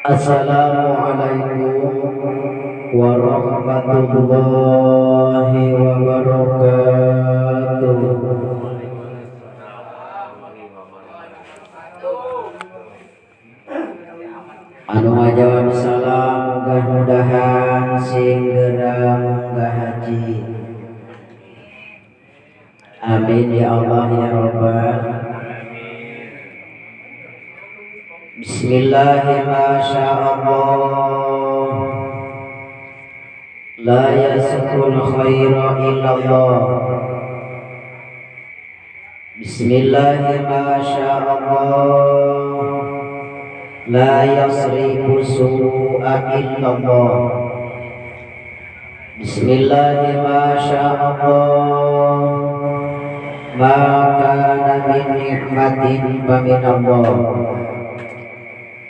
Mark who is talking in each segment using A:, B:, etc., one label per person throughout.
A: Assalamualaikum warahmatullahi wabarakatuh. Anu ngajawab salam mudah-mudahan sing geura munggah haji. Amin ya Allah ya Rabbal. Bismillahirrahmanirrahim. La yasqul khaira illallah. Bismillahirrahmanirrahim. La yasrifu su'a illallah. Bismillahirrahmanirrahim. Ma kana min ni'matin fa minallah.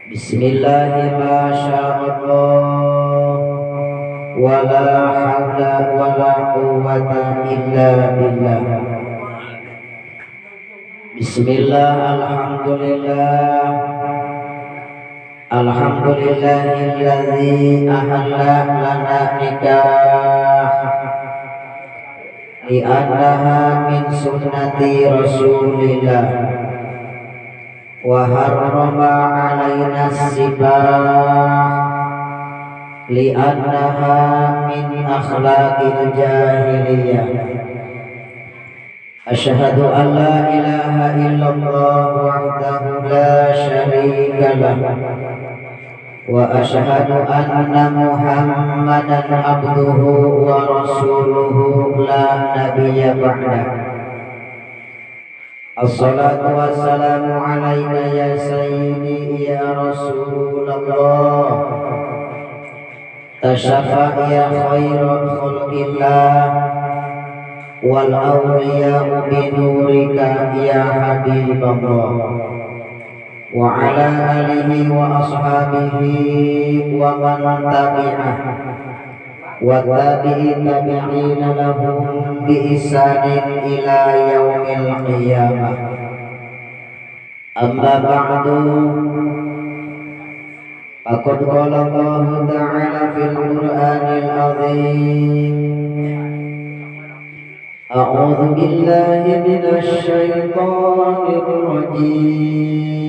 A: Bismillahirrahmanirrahim. Wa la hawla wa la quwwata illa billah. Bismillah, alhamdulillah. Alhamdulillahilladzi ahalla lana nikah li'annaha min sunnati rasulillah wa harrama alaina sibah li'annaha min akhlaqil jahiliyah. Asyhadu an la ilaha illallah wahdahu la syarika lah wa asyhadu anna Muhammadan abduhu wa rasuluhu la nabiyya ba'da. Assalatu wassalamu alayka ya sayyidi ya Rasulullah. Tasyafa ya khairu khalqillah wal awliya'u binurika ya habiballah wa ala alihi wa ashabihi wa man tabi'ah wa tabi'i tabi'ina lahum bi ihsanin ila yaumil qiyamah. Amma ba'du. Faqad qala Allahu ta'ala fil Qur'anil azim. A'udzu billahi minasy syaithanir rajim.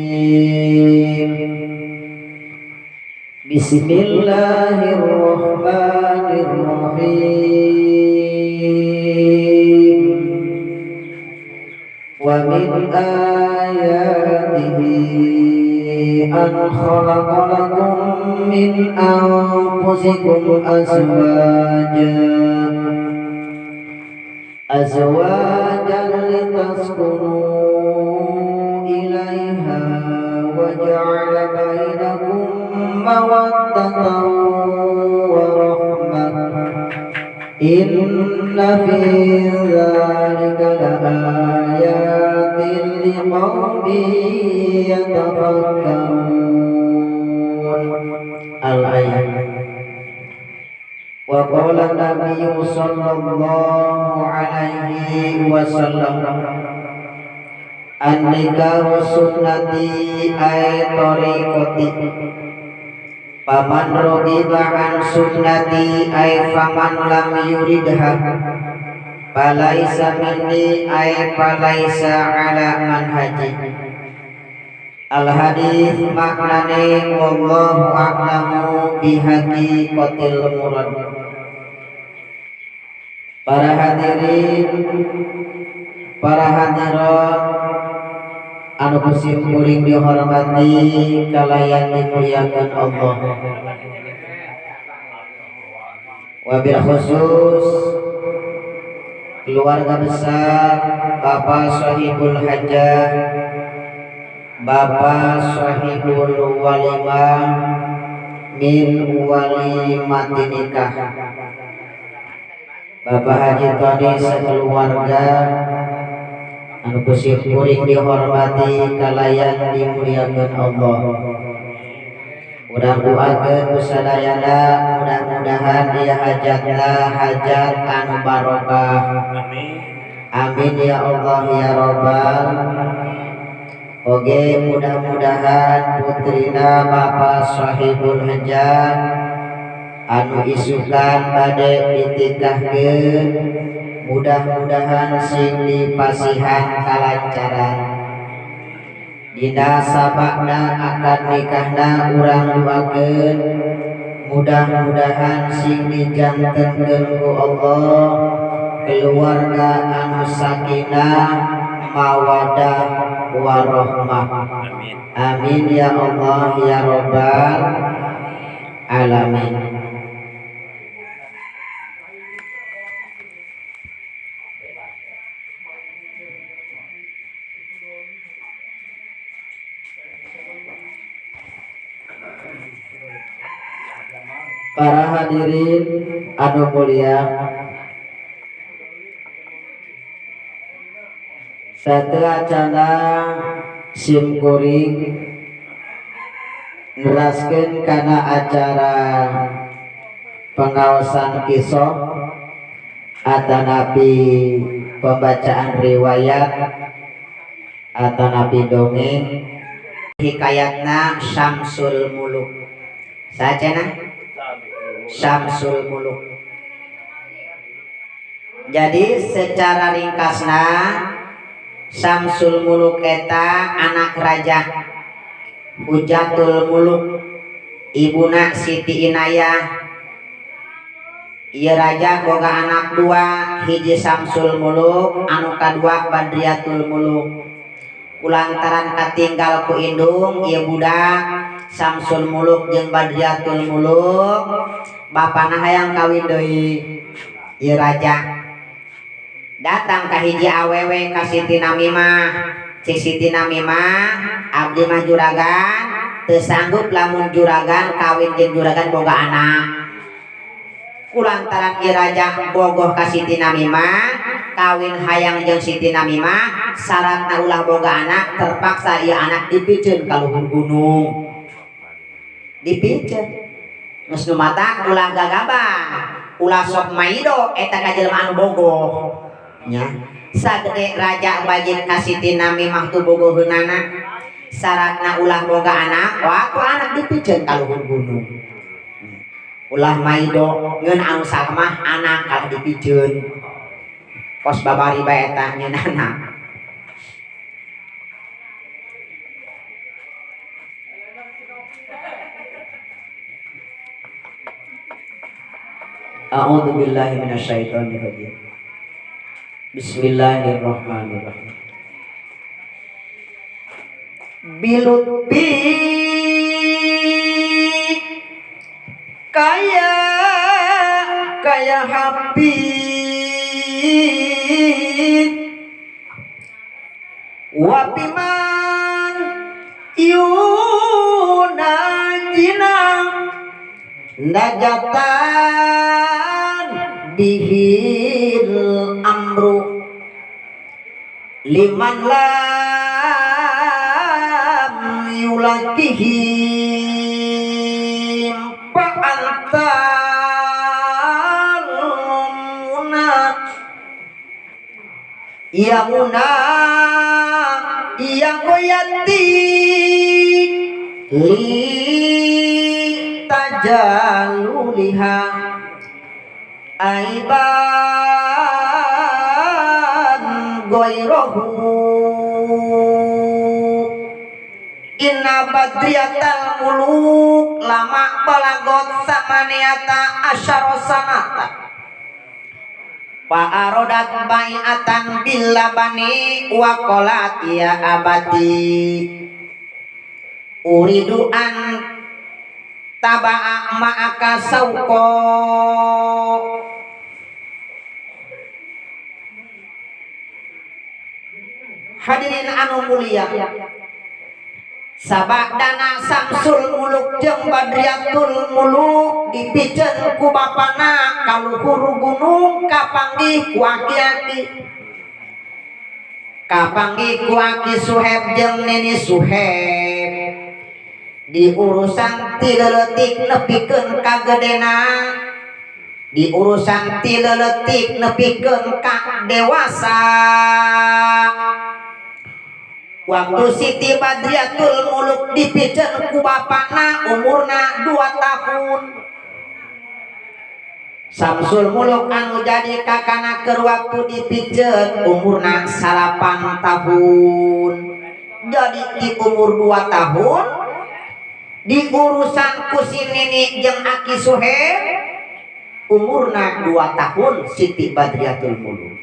A: Bismillahirrahmanirrahim. Wa min ayatihi an khalaqa lakum min anfusikum azwajan litaskunu ilaiha wa ja'ala bainakum mawaddatan wa rahmah. Inna fi dzalika laayatin liqaumin yatafakkarun. Al-ayat. Wa qala Nabiyyu sallallahu alaihi wasallam, an-nikahu sunnati ay tariqati. Faman raghiba an sunnati ay faman lam yuridha falaisa minni ay falaisa ala manhaji. Al-hadis maknane wallahu a'lamu bihaqiqatil murad. Para hadirin, para hadirat anu kusim kuring dihormati kalayan dimuliakan Allah. Wabil khusus keluarga besar Bapak Sohibul Hajah, Bapak Sohibul Walimah min walimati nikah, Bapak Haji Tony sekeluarga anu kusim kuring dihormati kalayan dimuliakan Allah. Urang doakeun ku sadayana mudah-mudahan ieu hajatna hajat anu barokah. Amin. Amin ya Allah ya Rabbal. Oge mudah-mudahan putrina Bapak Sahibul Hajat anu isukan bade ditikahkeun mudah-mudahan sing dipasihan kalancaran. Dina sabakna akad nikahna urang duakeun mudah-mudahan sing dijantenkeun ku Allah keluarga anu sakinah mawadah warahmah. Amin. Amin ya Allah ya Rabbal alamin. Para hadirin anu mulia, sateuacana sim kuring neraskeun kana acara pengaosan kisah atanapi pembacaan riwayat atanapi dongeng hikayatna Syamsul Muluk. Sacenah Syamsul Muluk. Jadi secara ringkasna Syamsul Muluk eta anak raja Hujatul Muluk, ibuna Siti Inayah. Ieu raja boga anak dua, hiji Syamsul Muluk, anu kadua Badriatul Muluk. Kulantaran katinggal ku indung ieu budak Syamsul Muluk jeung Badriatul Muluk, bapana hayang kawin deui ieu raja. Datang ka hiji awewe ka Siti Namimah. Cik Siti Namimah, abdi mah juragan, teu sanggup lamun juragan kawin jeung juragan boga anak. Kulantaran ieu raja bogoh ka Siti Namimah, kawin hayang jeung Siti Namimah, syaratna ulah boga anak, terpaksa ieu anak dipiceun ka luhur gunung. Dipiceun. Geus nu matak ulah gagabah, ulah sok maido eta ka jelema anu bogoh. Nya sagede raja bajin ka Siti Namimah tu bogoheunana, syaratna ulah boga anak, waktu anak dipiceun ka luhur gunung. Ulah maido ngeun anu salah anak kalah dipiceun. Kos babari bae eta nyeun anak. A'udzu billahi minasyaitonir rajim. Bismillahirrahmanirrahim. Bilutbi kaya kaya habib wabiman yunajina najatan bihil amru liman lam yulakihim fa'antal muna ya muna ya goyati li tajaluliha aiban goirohu inna badriyatal muluk lama balagot samaniata asyara sanata fa'arodat bai'atan billabani wa qalat ya abati uridu an taba'a ma'aka sauko. Hadirin anu mulia, sabadana Syamsul Muluk jeung Badriatul Muluk dipiceun ku bapana ka luhur gunung kapanggih ku aki-aki, kapanggih ku aki Suheb jeung Nini Suheb. Di urusan ti leutik nepikeun ka gedena, di urusan ti leutik nepikeun ka dewasa. Waktu Siti Badriatul Muluk dipiceun ku bapana umurna 2 tahun. Samsul Muluk anu jadi kakana keur waktu dipiceun umurna 8 tahun. Jadi di umur 2 tahun diurusan ku si nini jeung Aki Suheb umurna 2 tahun Siti Badriatul Muluk.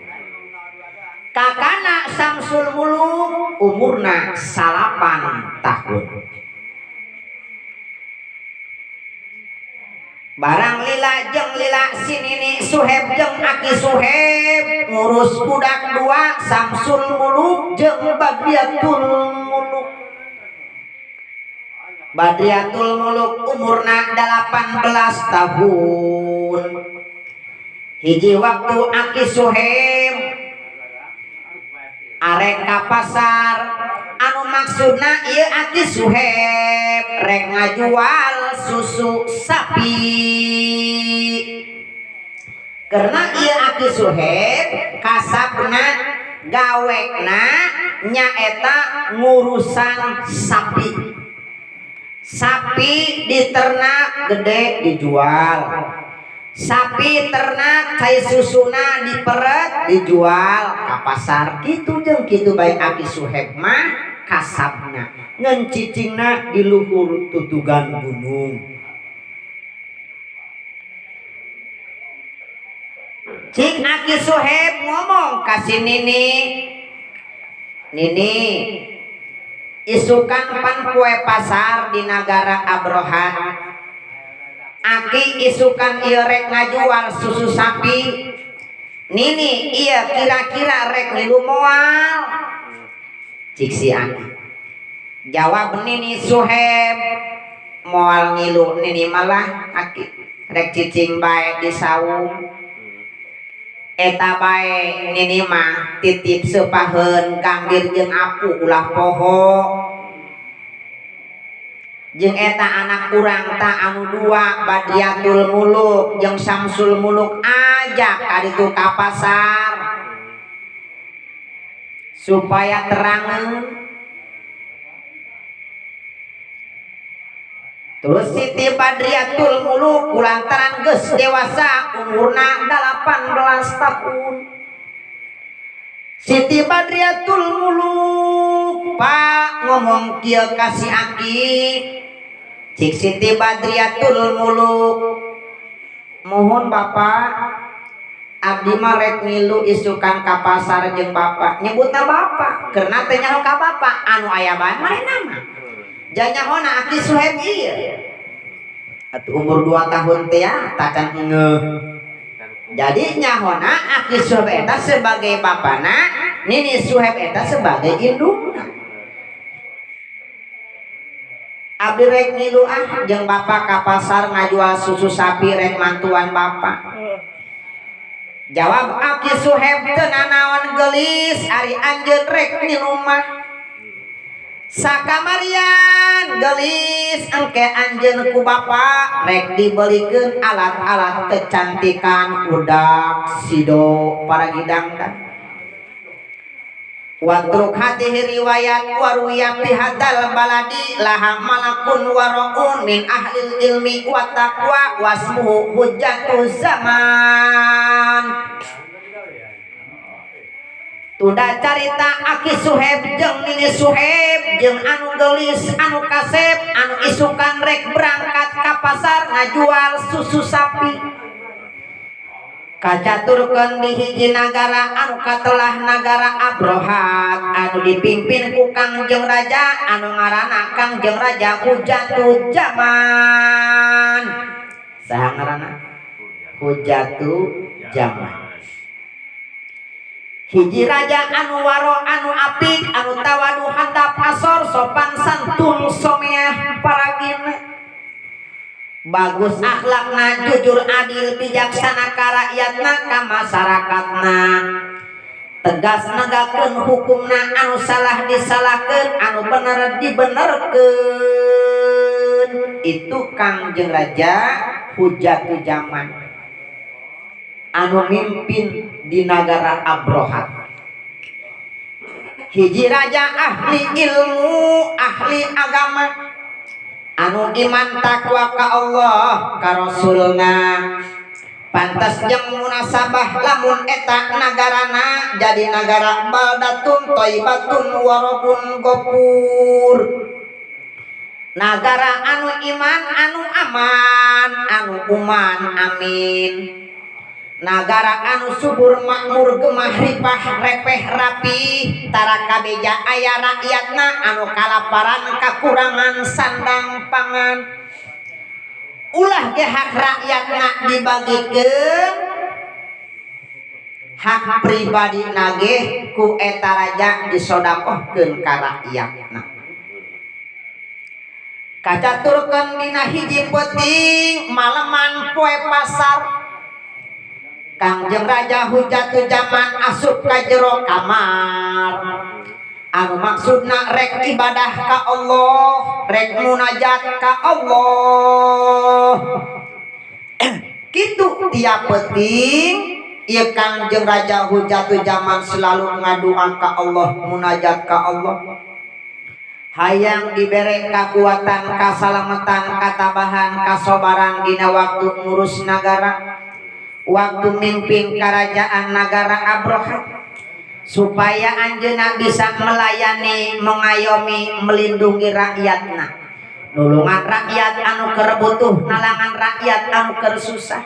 A: Kakana Samsul Muluk umurna 8 tahun. Barang lila jeung lila si nini Suheb jeung Aki Suheb ngurus budak 2 Samsul Muluk jeung Badriatul Muluk. Badriatul Muluk umurna 18 tahun. Hiji waktu Aki Suheb arek ka pasar anu maksudna ieu Aki Suheb rek ngajual susu sapi. Karena ieu Aki Suheb kasabna gawekna nyaeta ngurusan sapi. Sapi diternak gede dijual. Sapi ternak cai susuna diperet dijual ka pasar. Kitu jeung kitu bae Aki Suheb mah kasabna ngan cicingna di luhur tutugan gunung. Cik Aki Suheb ngomong ka si Nini, Nini isukan pan kue pasar di nagara Abrohan. Aki isukan ieu rek ngajual susu sapi. Nini ieu kira-kira rek ngilu moal. Cik si Aki. Jawab Nini Suheb, moal ngilu Nini malah Aki rek cicing bae di saung. Eta bae Nini mah titip sepaheun gambir jeung apu ulah poho. Jeung eta anak urang ta anu 2 Badriatul Muluk jeung Samsul Muluk ajak ka ditu ka pasar supaya terangeun. Terus Siti Badriatul Muluk kulantaran geus dewasa umurna 18 tahun. Siti Badriatul Muluk pak ngomong kieu ka si Aki. Cik Siti Badriatul Muluk, mohon bapak abdi mah rek ngilu isukan ka pasar jeung bapak. Nyebutna bapak karena teh nyaho ka bapak anu aya bae manehna mah. Janyahona Aki Suheb ieu. Atuh umur 2 tahun teh ya tacan ngeuh. Jadi nyahona Aki Suheb eta sebagai bapana, Nini Suheb eta sebagai indungna. Abdi rek ngilu ah jeung bapak ka pasar ngajual susu sapi rek mantuan bapak. Jawab Aki Suheb teu nanaon geulis ari anjeun rek ngilu mah. Sakamarian gelis engke anjeun ku bapak rek dibelikeun alat-alat kecantikan udak sido para gidang. Watruk hadhihi riwayat waruya fi hadal baladi laha malakun waraun min ahlil ilmi wa taqwa wasmuhu hujjatuz zaman. Tunda carita Aki Suheb jeung Nini Suheb jeung anu geulis anu kasep anu isukan rek berangkat ka pasar ngajual susu sapi. Kacaturkeun di hiji nagara anu katelah nagara Abrohat anu dipimpin ku Kangjeng Raja anu ngaranna Kangjeng Raja Hujjatu Zaman. Saha ngaranna? Hujjatu Zaman. Hiji raja anu waro anu apik anu tawadu handap asor sopan santun someah paragina. Bagus akhlakna jujur adil bijaksana ka rakyatna ka masyarakatna. Tegas negakeun hukumna anu salah disalahkeun anu bener dibenerkeun. Itu Kangjeng Raja Hujjatu Zaman anu mimpin di nagara Abrohat. Hiji raja ahli ilmu, ahli agama, anu iman takwa ka Allah ka Rasulna. Pantas jeung munasabah lamun eta nagarana jadi nagara baldatun thayyibatun warabun gofur. Nagara anu iman, anu aman, anu uman amin. Nagara anu subur makmur gemah ripah repeh rapi, tara kabeja aya rakyatna anu kalaparan kakurangan sandang pangan. Ulah ge hak rakyatna dibagikeun, hak pribadi nage ku eta raja disodakohkeun ka rakyatna. Kacaturkeun dina hiji peuting maleman poe pasar, Kangjeng Raja Hujatu Zaman asup ka jero kamar anu maksudna rek ibadah ka Allah, rek munajat ka Allah. Kitu tiap peuting ieu Kangjeng Raja Hujatu Zaman selalu ngadua ka Allah, munajat ka Allah, hayang dibere kakuatan, kasalamatan, katabahan, kasobaran dina waktu ngurus nagara, waktu mimpin kerajaan nagara Abroha, supaya anjeunna bisa melayani, mengayomi, melindungi rakyatna, nulungan rakyat anu keur butuh, nalangan rakyat anu keur susah.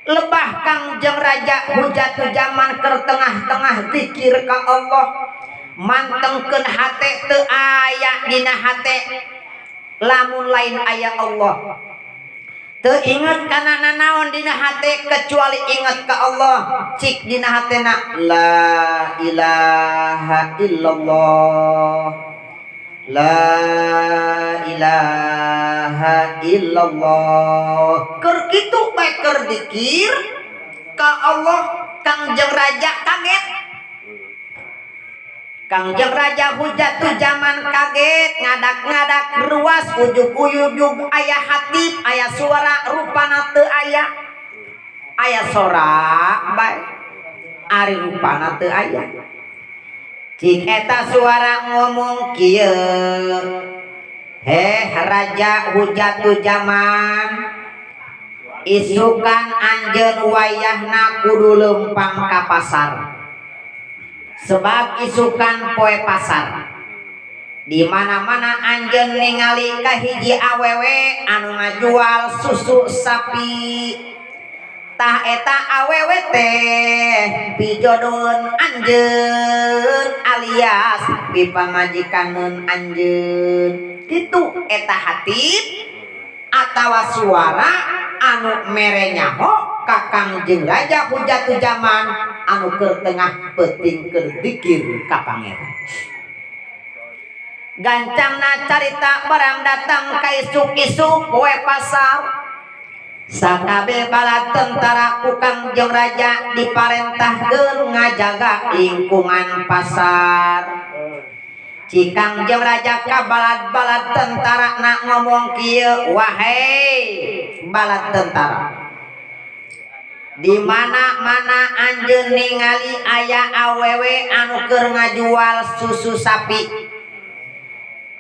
A: Lebah Kangjeng Raja Hujatu Zaman keur tengah-tengah zikir ka Allah, mantengkeun hate, teu aya dina hate lamun lain aya Allah. Teu inget kana nanaon dina hate kecuali inget ka Allah. Cik dina hatena, la ilaha illallah, la ilaha illallah. Keur kitu bae keur dikir ka Allah, Kangjeng Raja kaget. Kangjeng Raja Hujatu Zaman kaget, ngadak-ngadak ruas, ujug-ujug aya hatip, aya suara, rupana teu aya. Aya sora bae, ari rupana teu aya. Cik eta suara ngomong kieu, "Heh Raja Hujatu Zaman, isukan anjeun wayahna kudu leumpang ka pasar, sebab isukan poe pasar. Di mana-mana anjeun ningali ka hiji awewe anu ngajual susu sapi, tah eta awewe teh pijodoheun anjeun alias pipamajikaneun anjeun." Kitu eta hatip atawa suara anu mere nyaho ka Kangjeng Raja Hujatu Zaman anu keur tengah peuting keur dikir ka Pangeran. Gancangna carita, barang datang ka isuk-isuk poe pasar, sakabe bala tentara ku Kangjeng Raja diparentahkeun ngajaga lingkungan pasar. Cik Kangjeng Raja ka balad-balad tentara nak ngomong kieu, "Wahai balad tentara, di mana-mana anjeun ningali aya awewe anu keur ngajual susu sapi,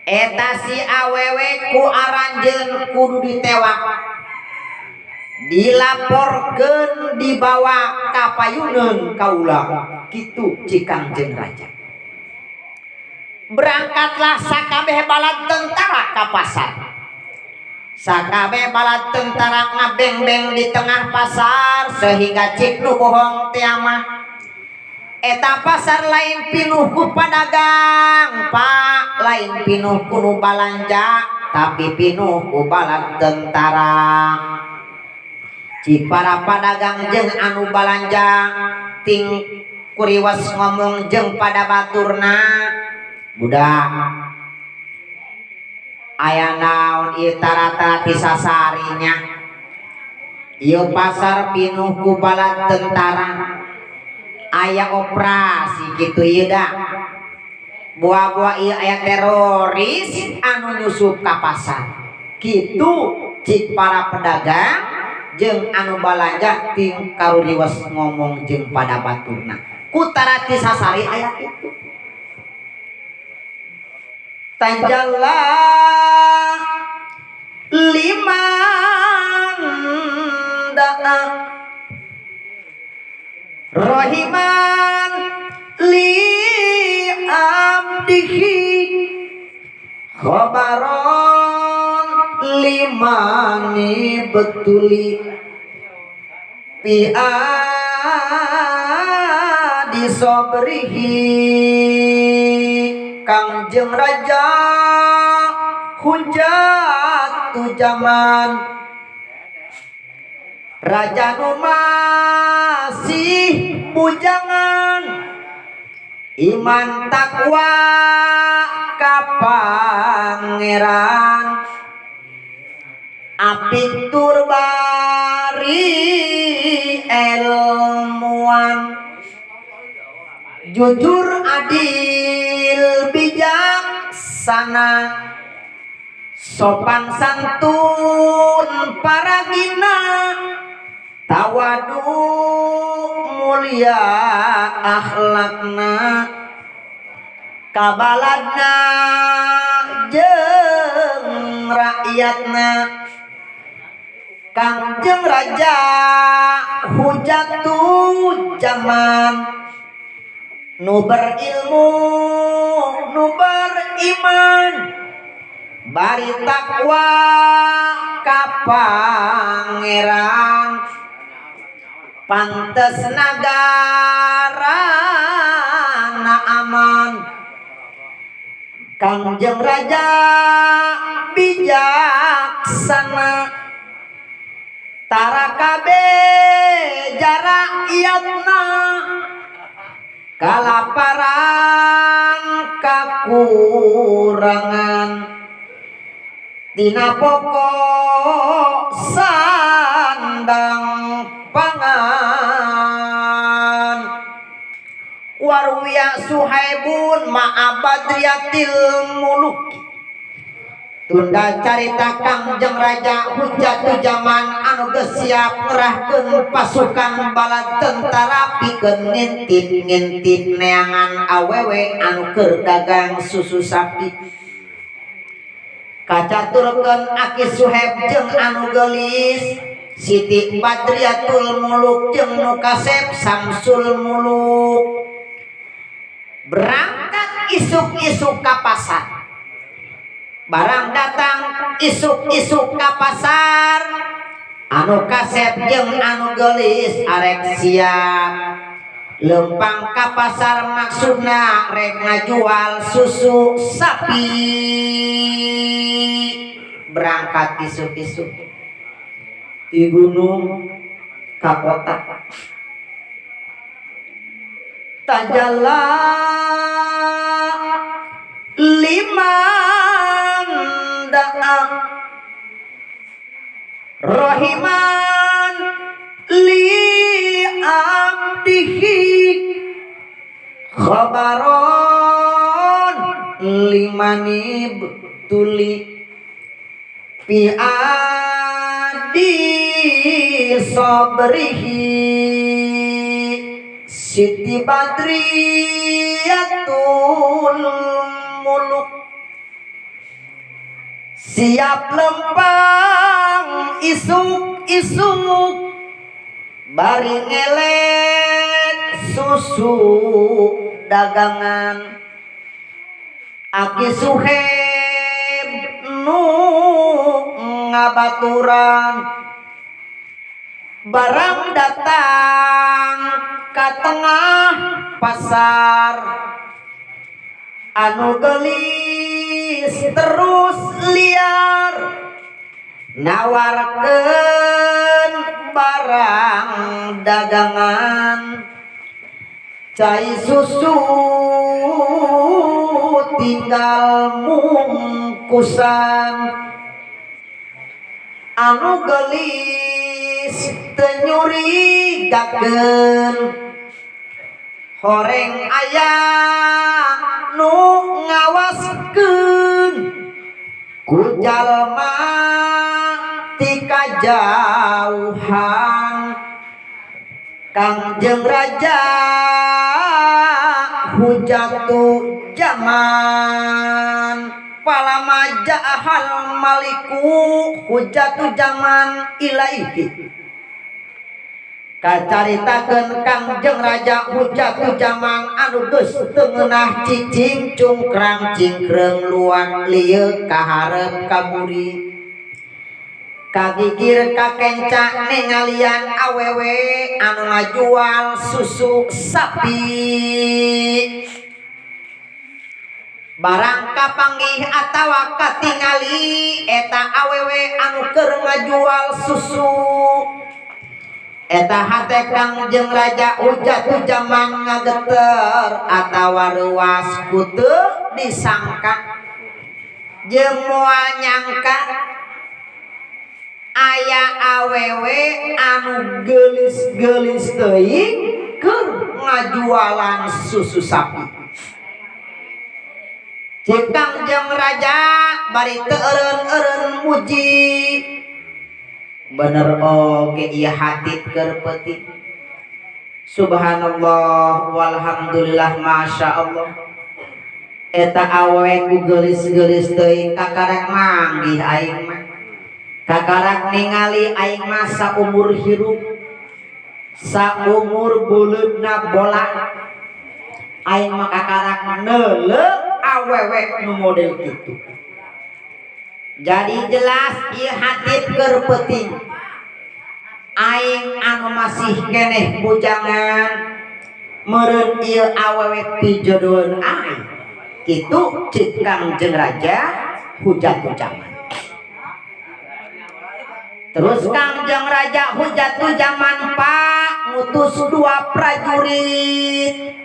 A: eta si awewe ku aranjeun kudu ditewak, dilaporkeun, dibawa ka payuneun kaula." Kitu cik Kangjeng Raja. Berangkatlah sakabeh balad tentara ka pasar. Sakabeh balad tentara ngabeng-beng di tengah pasar, sehingga cik nu bohong teh mah eta pasar lain pinuh ku padagang, Pak, lain pinuh ku nu balanja, tapi pinuh ku balad tentara. Cik para padagang jeung anu balanja ting kuriwas ngomong jeung pada baturna, "Budak, aya naon ieu tara-tara tisasarinya? Ieu pasar pinuh ku balad tentara, aya operasi kitu ieu da? Buah-buah ieu aya teroris anu nyusup ka pasar." Kitu cik para pedagang jeung anu balanja ting karuriwas ngomong jeung pada baturna, ku tara tisasari aya kitu. Tajalla liman da'a rahiman li abdihi khabaron limani betuli bi adi sobrihi. Kangjeng Raja hujatu zaman raja nu masih bujangan iman takwa ka pangeran apik tur bari ilmuwan jujur adil bijaksana sopan santun paragina tawadu mulia akhlakna kabaladna jeung rakyatna. Kangjeng Raja hujatu zaman nu berilmu nu beriman bari takwa ka pangeran pantes nagara na aman. Kangjeng Raja bijaksana tara kabeh jarakyatna kalaparan kakurangan tina pokok sandang pangan. Warwiya Suhaibun ma'abadriyatil muluki. Tunda carita Kangjeng Raja hujatu zaman anu geus siap ngerahkeun pasukan bala tentara pikeun ngintip-ngintip neangan awewe anu keur dagang susu sapi. Kacaturkeun Aki Suhaib jeung anu geulis Siti Badriatul Muluk jeung nu kasep Samsul Muluk. Berangkat isuk-isuk ka pasar. Barang datang isuk-isuk ka pasar anu kasep jeung anu geulis arek siap lempang ka pasar maksudna rek ngajual susu sapi. Berangkat isuk-isuk di gunung ka kota. Tajalla liman da'a rahiman li abdihi khabaron limanib tuli bi adi sabrihi. Siti Badriatul Muluk siap lempang isuk-isuk bari ngelek susu dagangan. Aki Suhaib nu ngabaturan barang datang ka tengah pasar anu gelis terus liar nawarkeun barang dagangan cai susu tinggal mungkusan anu gelis teu nyurigakeun horeng aya nu ngawaskeun ku jalma ti kajauhan. Kangjeng Raja hujatu zaman Palama ja'ahal maliku hujatu zaman ilaihi kacaritakeun Kangjeng Raja hujatu zaman anu geus teu ngeunah cicing cungkrang cingkreng luak lieuk ka hareup ka buri kagigir kakenca ningalian awewe anu ngajual susu sapi. Barang kapanggih atawa katingali eta awewe anu keur ngajual susu eta hate Kangjeng Raja hujatu zaman ngageter atawa reuas ku teu disangka jeung moal nyangka aya awewe anu geulis-geulis teuing keur ngajualan susu sapi. Cek Kangjeng Raja bari teu eureun-eureun muji bener oge ieu hati keur peuting. Subhanallah walhamdulillah masyaallah eta awewe ku geulis-geulis teuing kakarak manggih aing mah kakarak ningali aing mah saumur hirup saumur buleudna bola aing mah kakarak neuleuh awewe nu model kitu. Jadi jelas ieu hati keur peuting aing anu masih keneh bujangan meureun ieu awewe pijodoheun aing kitu cek Kangjeng Raja hujatu zaman. Terus Kangjeng Raja hujatu zaman pak ngutus dua prajurit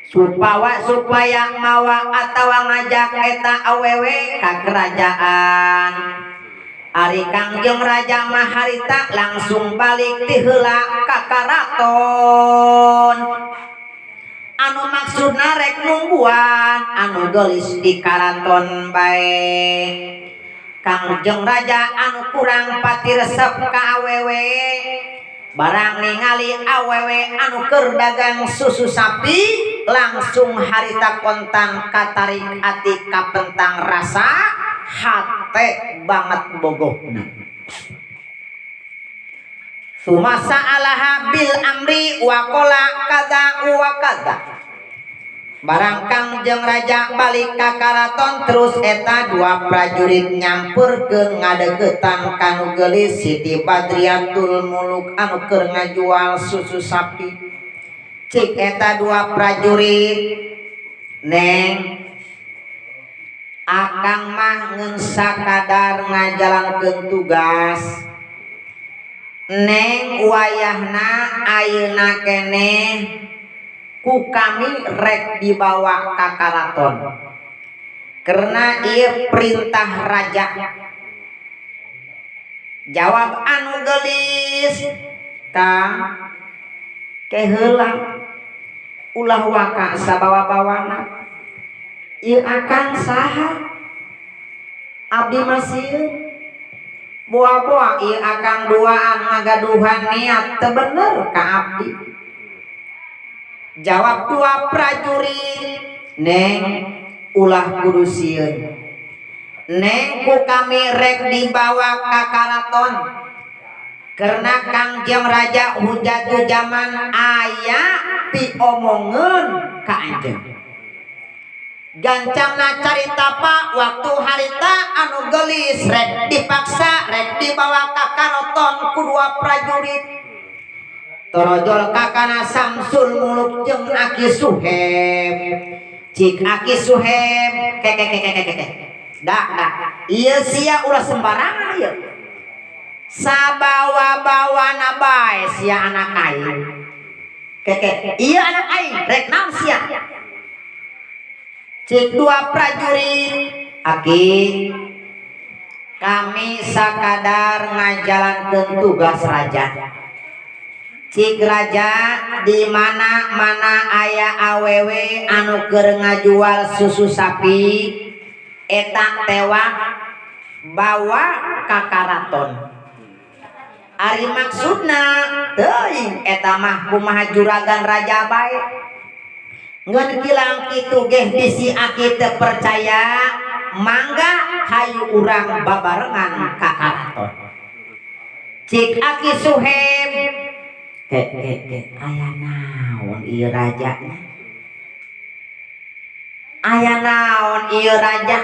A: supaya mawa atawa ngajak eta awewe ka kerajaan. Ari Kangjeng Raja mah harita langsung balik ti heula ka karaton anu maksudna rek nungguan anu geulis di karaton bae. Kangjeng Raja anu kurang pati resep ka awewe barang ningali awewe anu keur dagang susu sapi langsung harita kontan katarik ati kapentang rasa hate banget bogohna. Sumasa alaha bil amri wa qala kaza wa kaza. Barang Kangjeng Raja balik ka karaton terus eta dua prajurit nyamperkeun ngadeukeutan kanu geulis Siti Badriatul Muluk anu keur ngajual susu sapi. Cik eta dua prajurit, "Neng, akang mah ngeun sakadar ngajalankeun tugas. Neng wayahna ayeuna keneh ku kami rek dibawa ka karaton karena ieu perintah raja." Jawab anu geulis, "Kang, keheula ulah waka sabawa-bawana ieu akang saha abdi masih boa-boa ieu akang duaan ngagaduhan niat teu bener ka abdi." Jawab dua prajurit, "Neng, ulah kudu sieun. Neng ku kami rek dibawa ka karaton karena Kangjeng Raja hujatu zaman aya piomongeun ka anjeun." Gancangna carita pak waktu harita anu geulis rek dipaksa rek dibawa ka karaton ku dua prajurit. Torojol kakana Samsul Muluk jeung Aki Suheb. Cik Aki Suheb, ke ke ke ke ke ke. Dak dak. Ieu sia ulah sembarangan ieu. Sabawa-bawana bae sia anak aing. Ke ke. Ieu anak aing rek naon sia? Cik dua prajurit, "Aki, kami sakadar ngajalankeun tugas raja. Cik raja di mana-mana aya awewe anu keur ngajual susu sapi eta tewak bawa ka karaton." Ari maksudna teuing eta mah kumaha juragan raja bae. Ngan kilang kitu geh bisi aki teu percaya Mangga hayu urang babarengan ka karaton. Cik Aki Suheb, ke ke ke, aya naon ieu rajana? Aya naon ieu raja?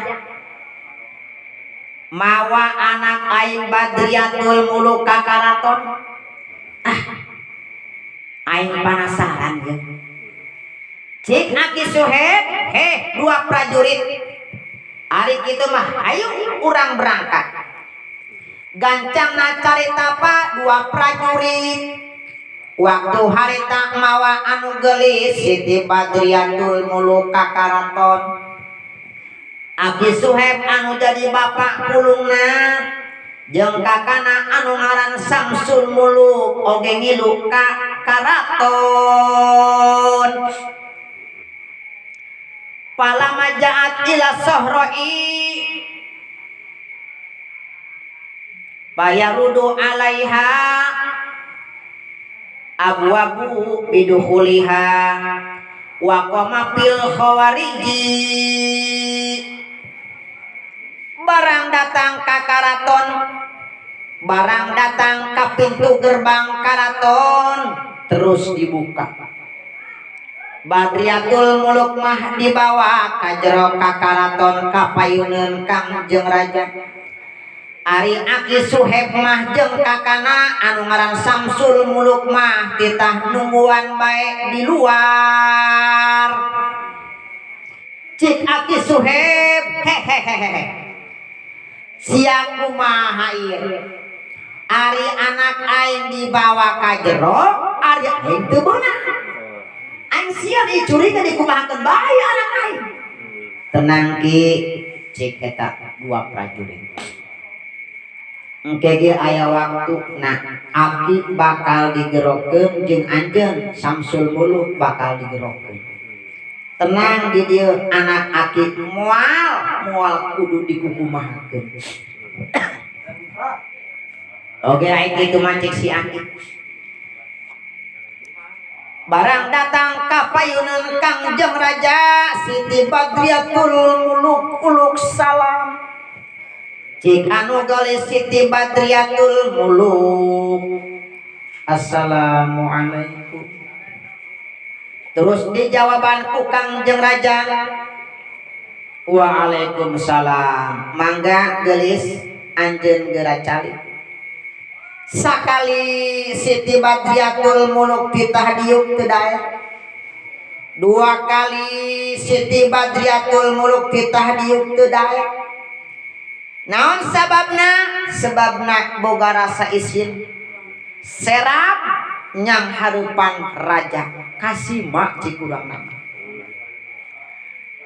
A: Mawa anak aing Badriatul Muluk ka karaton. Ah, aing penasaran ya. Cik Aki Suheb, heh dua prajurit. Ari kitu mah ayo urang berangkat. Gancangna carita pa dua prajurit. Waktu harita mawa anu geulis Siti Badriatul Muluk ka karaton. Aki Suheb anu jadi bapak pulungna jeung kakana anu ngaran Samsul Muluk oge ngilu ka karaton. Palama jaat ila sohroi bayarudu alaiha abwabu bidukhuliha wa qama fil khawariji. Barang datang ka karaton, barang datang ka pintu gerbang karaton, terus dibuka. Badriatul Muluk mah dibawa ka jero ka karaton ka payuneun Kangjeng Raja. Ari Aki Suheb mah jeung kakana anu ngaran Samsul Muluk mah titah nungguan bae di luar. Cik Aki Suheb, hehehehe. Sia kumaha ieu? Ari anak aing dibawa ka jero, ari aing teu beunang. Aing sia dicuriga dikumahakeun bae anak aing. Tenang ki, cik eta dua prajurit. Engke ge aya waktu nah aki bakal digerokeun jeung anjeun Samsul Muluk bakal digerokeun. Tenang di dieu anak aki moal moal kudu dikukumahakeun. Oke aing kitu mah cek si aki. Barang datang ka payuneun Kangjeng Raja Siti Badriatul Muluk uluk salam. Cik anu geulis Siti Badriatul Muluk, assalamualaikum. Terus dijawaban ku Kangjeng Raja, waalaikumsalam. Mangga geulis anjeun geura calik. Sakali Siti Badriatul Muluk titah diuk teu daek. Dua kali Siti Badriatul Muluk titah diuk teu daek. Naon sababna? Sebabna boga rasa isin. Serap nyang harupan raja kasima cik urang nama.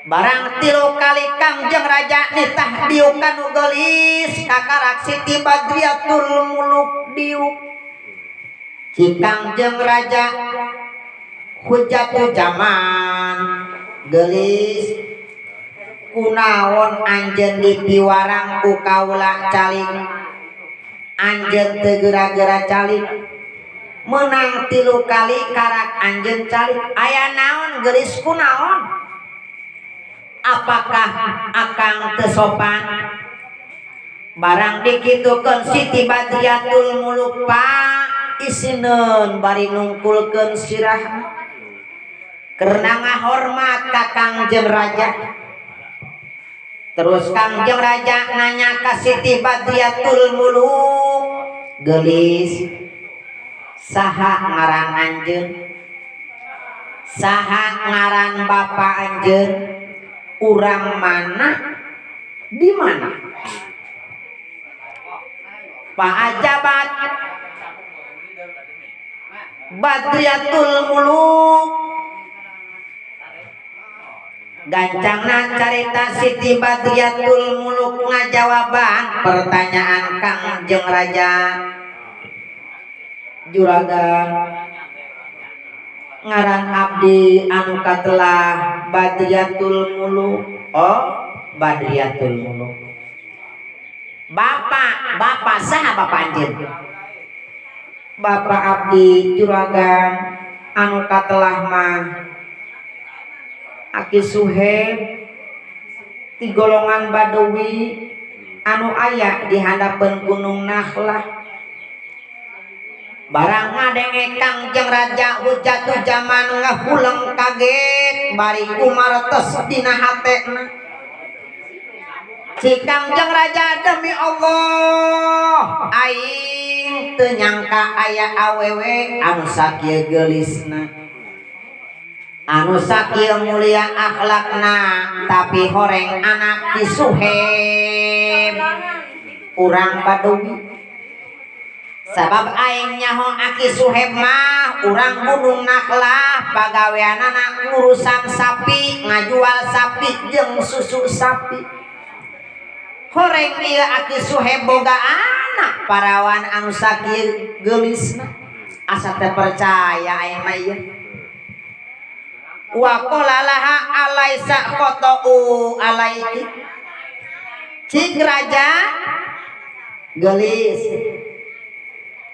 A: Barang tilu kali Kangjeng Raja nitah diuk kanu geulis kakarak Siti Badriatul Muluk diuk. Cik Kangjeng Raja hujatu zaman geulis kunaon anjeun dipiwarang ku kaula calik, anjeun teu geura-geura calik, menang tilu kali karak anjeun calik, aya naon geulis kunaon? Apakah akang teu sopan? Barang dikitukeun Siti Badriatul Muluk pa isineun bari nungkulkeun sirahna karena ngahormat ka Kangjeng Raja. Terus Kangjeng Raja nanya ka Siti Badriatul Muluk, geulis saha ngaran anjeun? Saha ngaran bapa anjeun? Urang mana? Di mana? Pak Ajabat Badriatul Muluk gancangna carita Siti Badriatul Muluk ngajawaban pertanyaan Kangjeng Raja. Juragan ngaran abdi anu katelah Badriatul Muluk. Oh, Badriatul Muluk. Bapak, bapak saha bapak anjeun? Bapak abdi juragan anu katelah mah Aki Suheb. Ti golongan Badawi anu aya di handapeun Gunung Nakhlah. Barang ngadenge Kangjeng Raja Hujjatu Zaman ngahuleng kaget bari kumaretes dina hatena. Si Kangjeng Raja demi Allah aing teu nyangka aya awewe anu sakieu geulisna, anu sakieu mulia akhlakna, tapi horeng anak Ki Suheb urang Badawi. Sabab aing nyaho Aki Suheb mah urang Gunung Nakhlah, pagaweanana ngurusan sapi, ngajual sapi jeung susu sapi. Horeng ieu Aki Suheb boga anak parawan anu sakieu geulisna, asa teu percaya aing mah ieu. Wa qala laha alaisa qata'u alaiki. Cik raja geulis,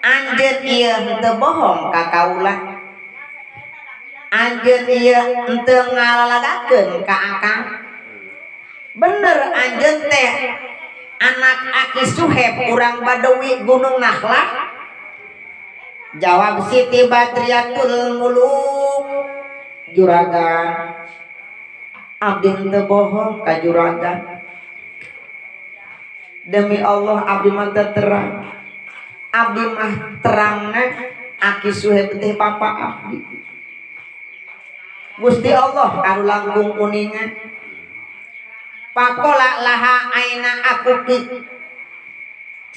A: anjeun ieu henteu bohong ka kaula, anjeun ieu henteu ngalalagakeun ka akang. Bener anjeun teh anak Aki Suheb urang Badawi Gunung Nakhlah? Jawab Siti Badriatul Muluk, juragan abdi henteu bohong ka juragan, demi Allah abdi mah teu terang, abdi mah terangna Aki Suheb teh bapa abdi. Gusti Allah anu langkung uninga. Pakola laha aina akuki.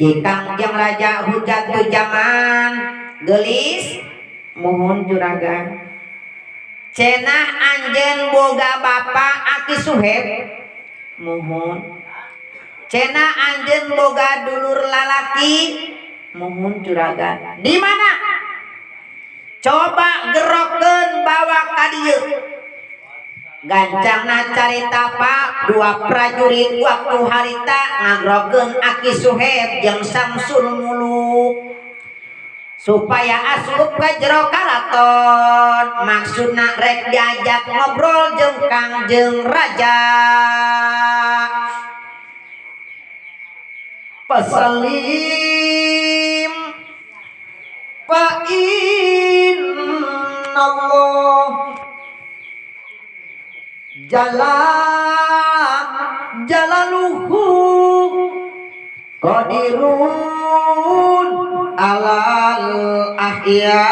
A: Cik Kangjeng Raja Hujjatu Zaman geulis, mohon juragan, cenah anjeun boga bapa Aki Suheb, mohon. Cenah anjeun boga dulur lalaki, mohon juragan. Di mana? Coba gerokeun bawa ka dieu. Gancangna carita pak dua prajurit waktu harita ngagrokeun Aki Suheb jeung Samsul Muluk supaya asup ka jero karaton, maksudna rek diajak ngobrol jeung Kangjeng Raja. Pasalim fa innallah jala jalaluhu qadirun alal ahya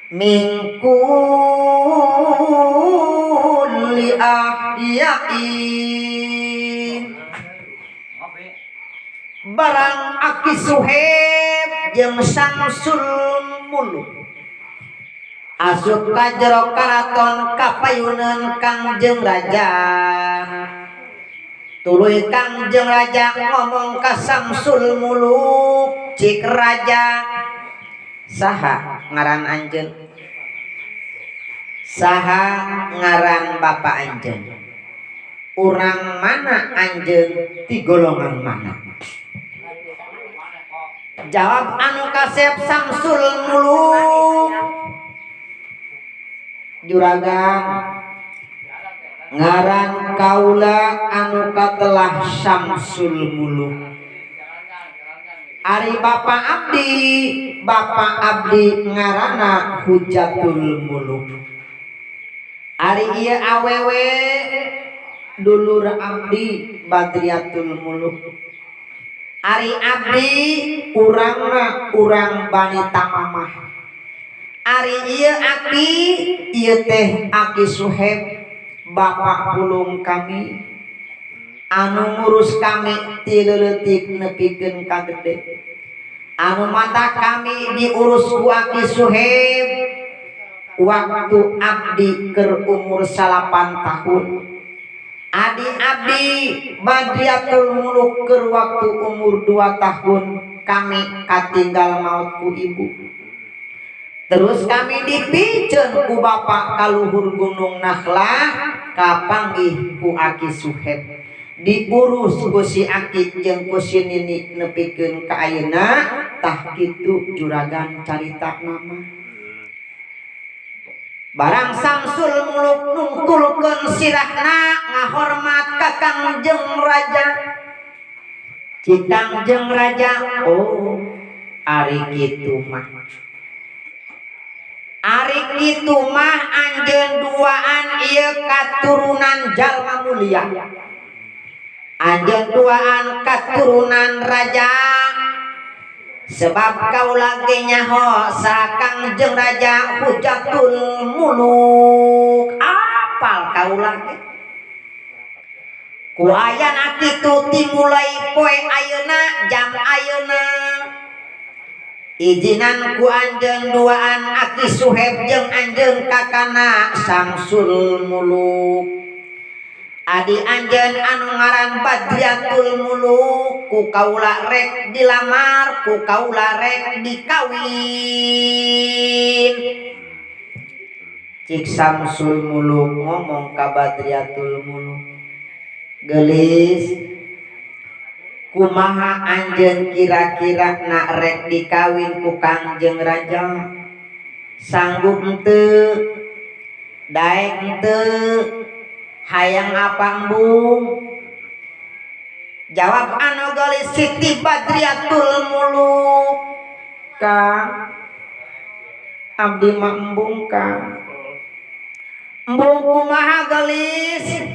A: min kulli ahya'in. Barang Aki Suheb jeung Samsul Muluk asup ka jero karaton kapayuneun Kangjeng Raja. Tuluy Kangjeng Raja ngomong ka Samsul Muluk, cik raja, saha ngaran anjeun? Saha ngaran bapa anjeun? Urang mana anjeun? Ti golongan mana? Jawab anu kasep Samsul Muluk, juragan ngaran kaula anu katelah Samsul Muluk. Ari bapa abdi, bapa abdi ngaranna Hujjatul Muluk. Ari ieu awewe dulur abdi Badriatul Muluk. Ari abdi urangna urang Bani Tamamah. Ari ieu aki ieu teh Aki Suheb bapak pulung kami anu ngurus kami ti leutik nepikeun ka gede, anu mata kami diurus ku Aki Suheb waktu abdi keur umur 8 tahun. Adi abdi Badriatul Muluk keur waktu umur 2 tahun kami katinggal maut ku ibu. Terus kami dipiceun ku bapak kaluhur Gunung Nakhlah kapanggih ku Aki Suheb, diurus ku si Aki jeung ku si Nini nepikeun ka ayeuna. Tah kitu juragan carita nama. Barang Samsul Muluk nungkulkeun sirahna ngahormat ka Kangjeng Raja. Cik Kangjeng Raja, oh ari kitu mah. Ari kitu mah anjeun duaan ieu katurunan jalma mulia. Anjeun duaan katurunan raja. Sebab kaula ge nyaho saha Kangjeng Raja Hujatul Muluk. Apal kaula ge. Ku ayana kitu timulai poe ayeuna jam ayeuna. Izinan ku anjeun duaan Aki Suheb jeung anjeun kakana Samsul Muluk. Adi anjeun anu ngaran Badriatul Muluk ku kaula rek dilamar, ku kaula rek dikawin. Cik Samsul Muluk ngomong ka Badriatul Muluk, gelis kumaha anjeun kira-kira nak rek dikawin ku Kangjeng Raja? Sanggup henteu? Daek henteu? Hayang apa embung? Jawab anu gelis Siti Badriatul Muluk, Kang, abdi mah embung Kang. Embung kumaha gelis?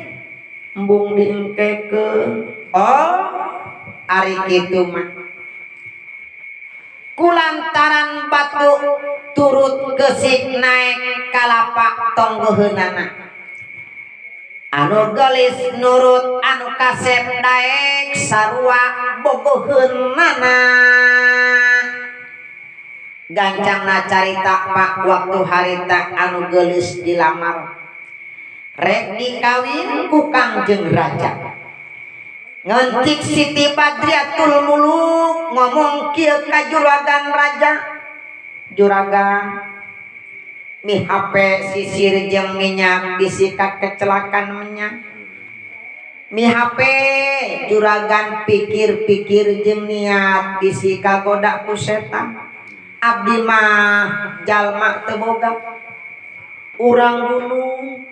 A: Embung diengkekeun. Oh, ari kitu mah. Kulantaran batu turut gesik naek kalapak tonggoheunana. Anu gelis nurut anu kasep daek sarua bogoheunana. Gancangna carita pak waktu harita anu gelis dilamar rek dikawin ku Kangjeng Raja. Ngencik Siti Badriatul Muluk ngomong kieu ka juragan raja, juragan mi HP sisir jeung minyak bisikat kecelakaan minyak. Mi HP juragan pikir-pikir jeung niat bisi kagoda ku setan. Abdi mah jalma teu boga urang gunung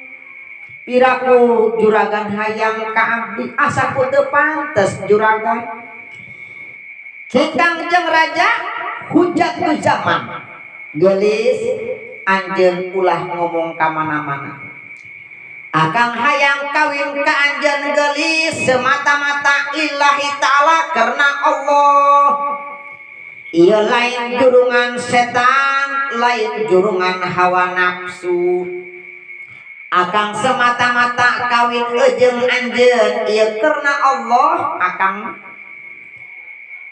A: piraku juragan hayang ka abdi asa ku teu pantes juragan. Cik Kangjeng Raja hujat zaman gelis anjeun ulah ngomong ka mana-mana. Akang hayang kawin ka anjeun gelis semata-mata lillahi ta'ala karena Allah. Ieu lain jurungan setan, lain jurungan hawa nafsu. Akang semata-mata kawin jeung anjeun ieu karena Allah. Akang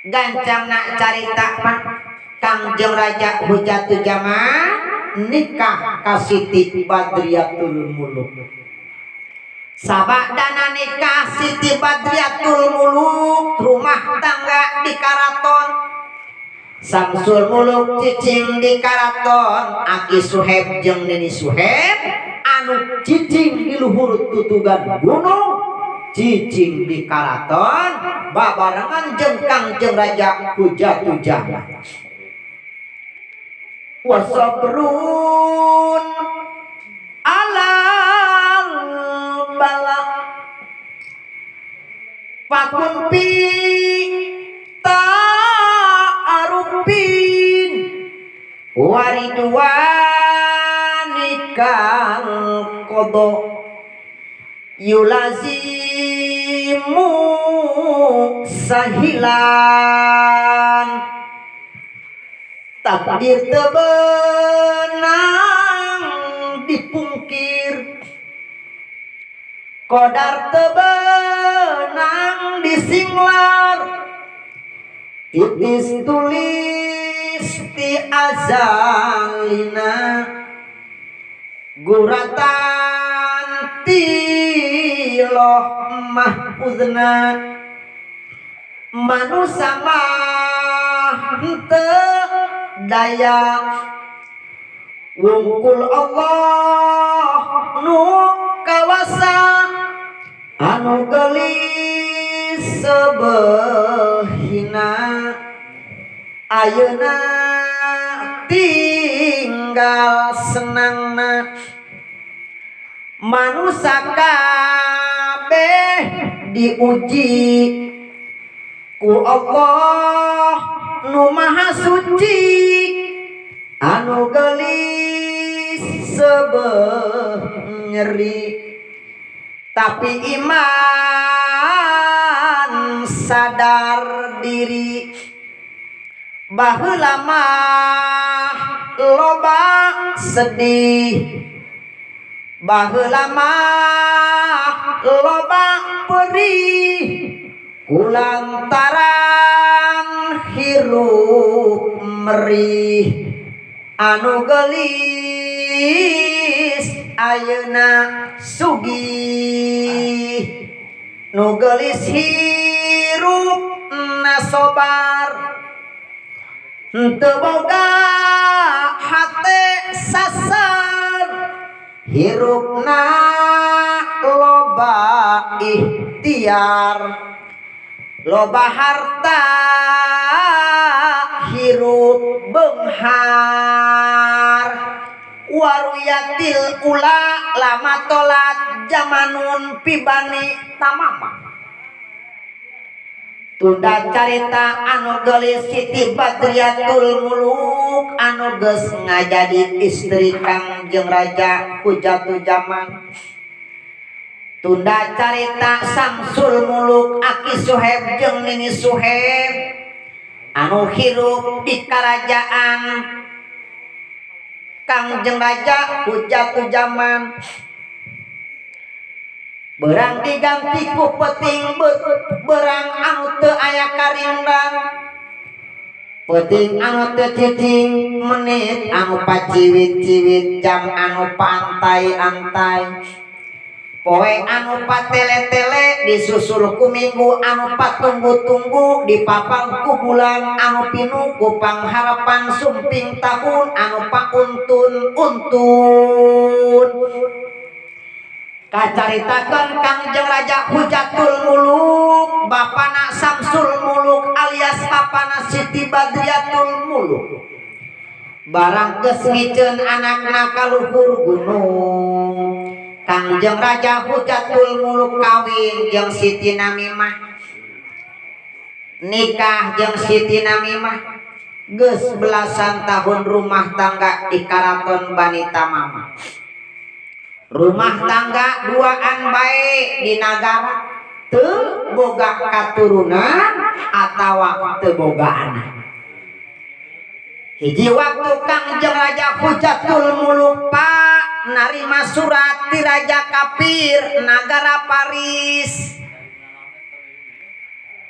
A: gancangna carita mah Kangjeng Raja Hujatul Zaman nikah ka Siti Badriatul Muluk. Sabadana nikah Siti Badriatul Muluk rumah tangga di karaton. Samsul Muluk cicing di karaton, Aki Suheb jeung Nini Suheb anu cicing di luhur tutugan gunung, cicing di karaton babarengan jeung Kangjeng Raja Hujatul Zaman. Wasabrun alal bala fakun fi ta'arufin waridwanikal qada yulazimu sahilan. Takdir tebenang dipungkir, kodar tebenang disinglar, titis tulis ti azalina, guratan ti loh mahfuzna, manusa mah henteu daya wungkul Allah nu kawasa anu gelis sebehina ayeuna tingkahna. Tinggal senangna manusia kabeh diuji ku Allah nu maha suci. Anu gelis sebeh nyeri, tapi iman sadar diri. Baheula mah loba sedih, baheula mah loba perih, kulantaran hirup merih. Anu gelis ayeuna sugih, nu gelis hirup nasobar, henteu boga hate sasar, hirupna loba ikhtiar, loba harta hirup beunghar. Waruyatil ula lama tolat jamanun pibani tamama. Tunda carita anu gelis Siti Badriatul Muluk anu geus ngajadi istri Kangjeng Raja Hujatu Jaman. Tunda carita Samsul Muluk Aki Suheb jeung Nini Suheb anu hirup di karajaan Kangjeng Raja Hujatu Jaman. Berang diganti ku peting berang anu teu aya karindang, peting anu teu cicing, menit anu paciwit-ciwit, jam anu pantai-antai, poe anu patele-tele, disusul ku minggu anu patunggu-tunggu, dipapang ku bulan anu pinuh ku pangharapan sumping tahun anu pauntun-untun. Kacaritakeun Kangjeng Raja Hujatul Muluk bapana Samsul Muluk alias bapana Siti Badriatul Muluk barang geus ngiceun anakna ka luhur gunung. Kangjeng Raja Hujatul Muluk kawin jeung Siti Namimah, nikah jeung Siti Namimah, geus belasan tahun rumah tangga di Karaton Bani Tamama. Rumah tangga duaan bae di nagara teu boga katurunan atawa teu boga anak. Hiji waktu Kangjeng Raja Hujatul Muluk pak narima surat ti Raja Kafir nagara Paris.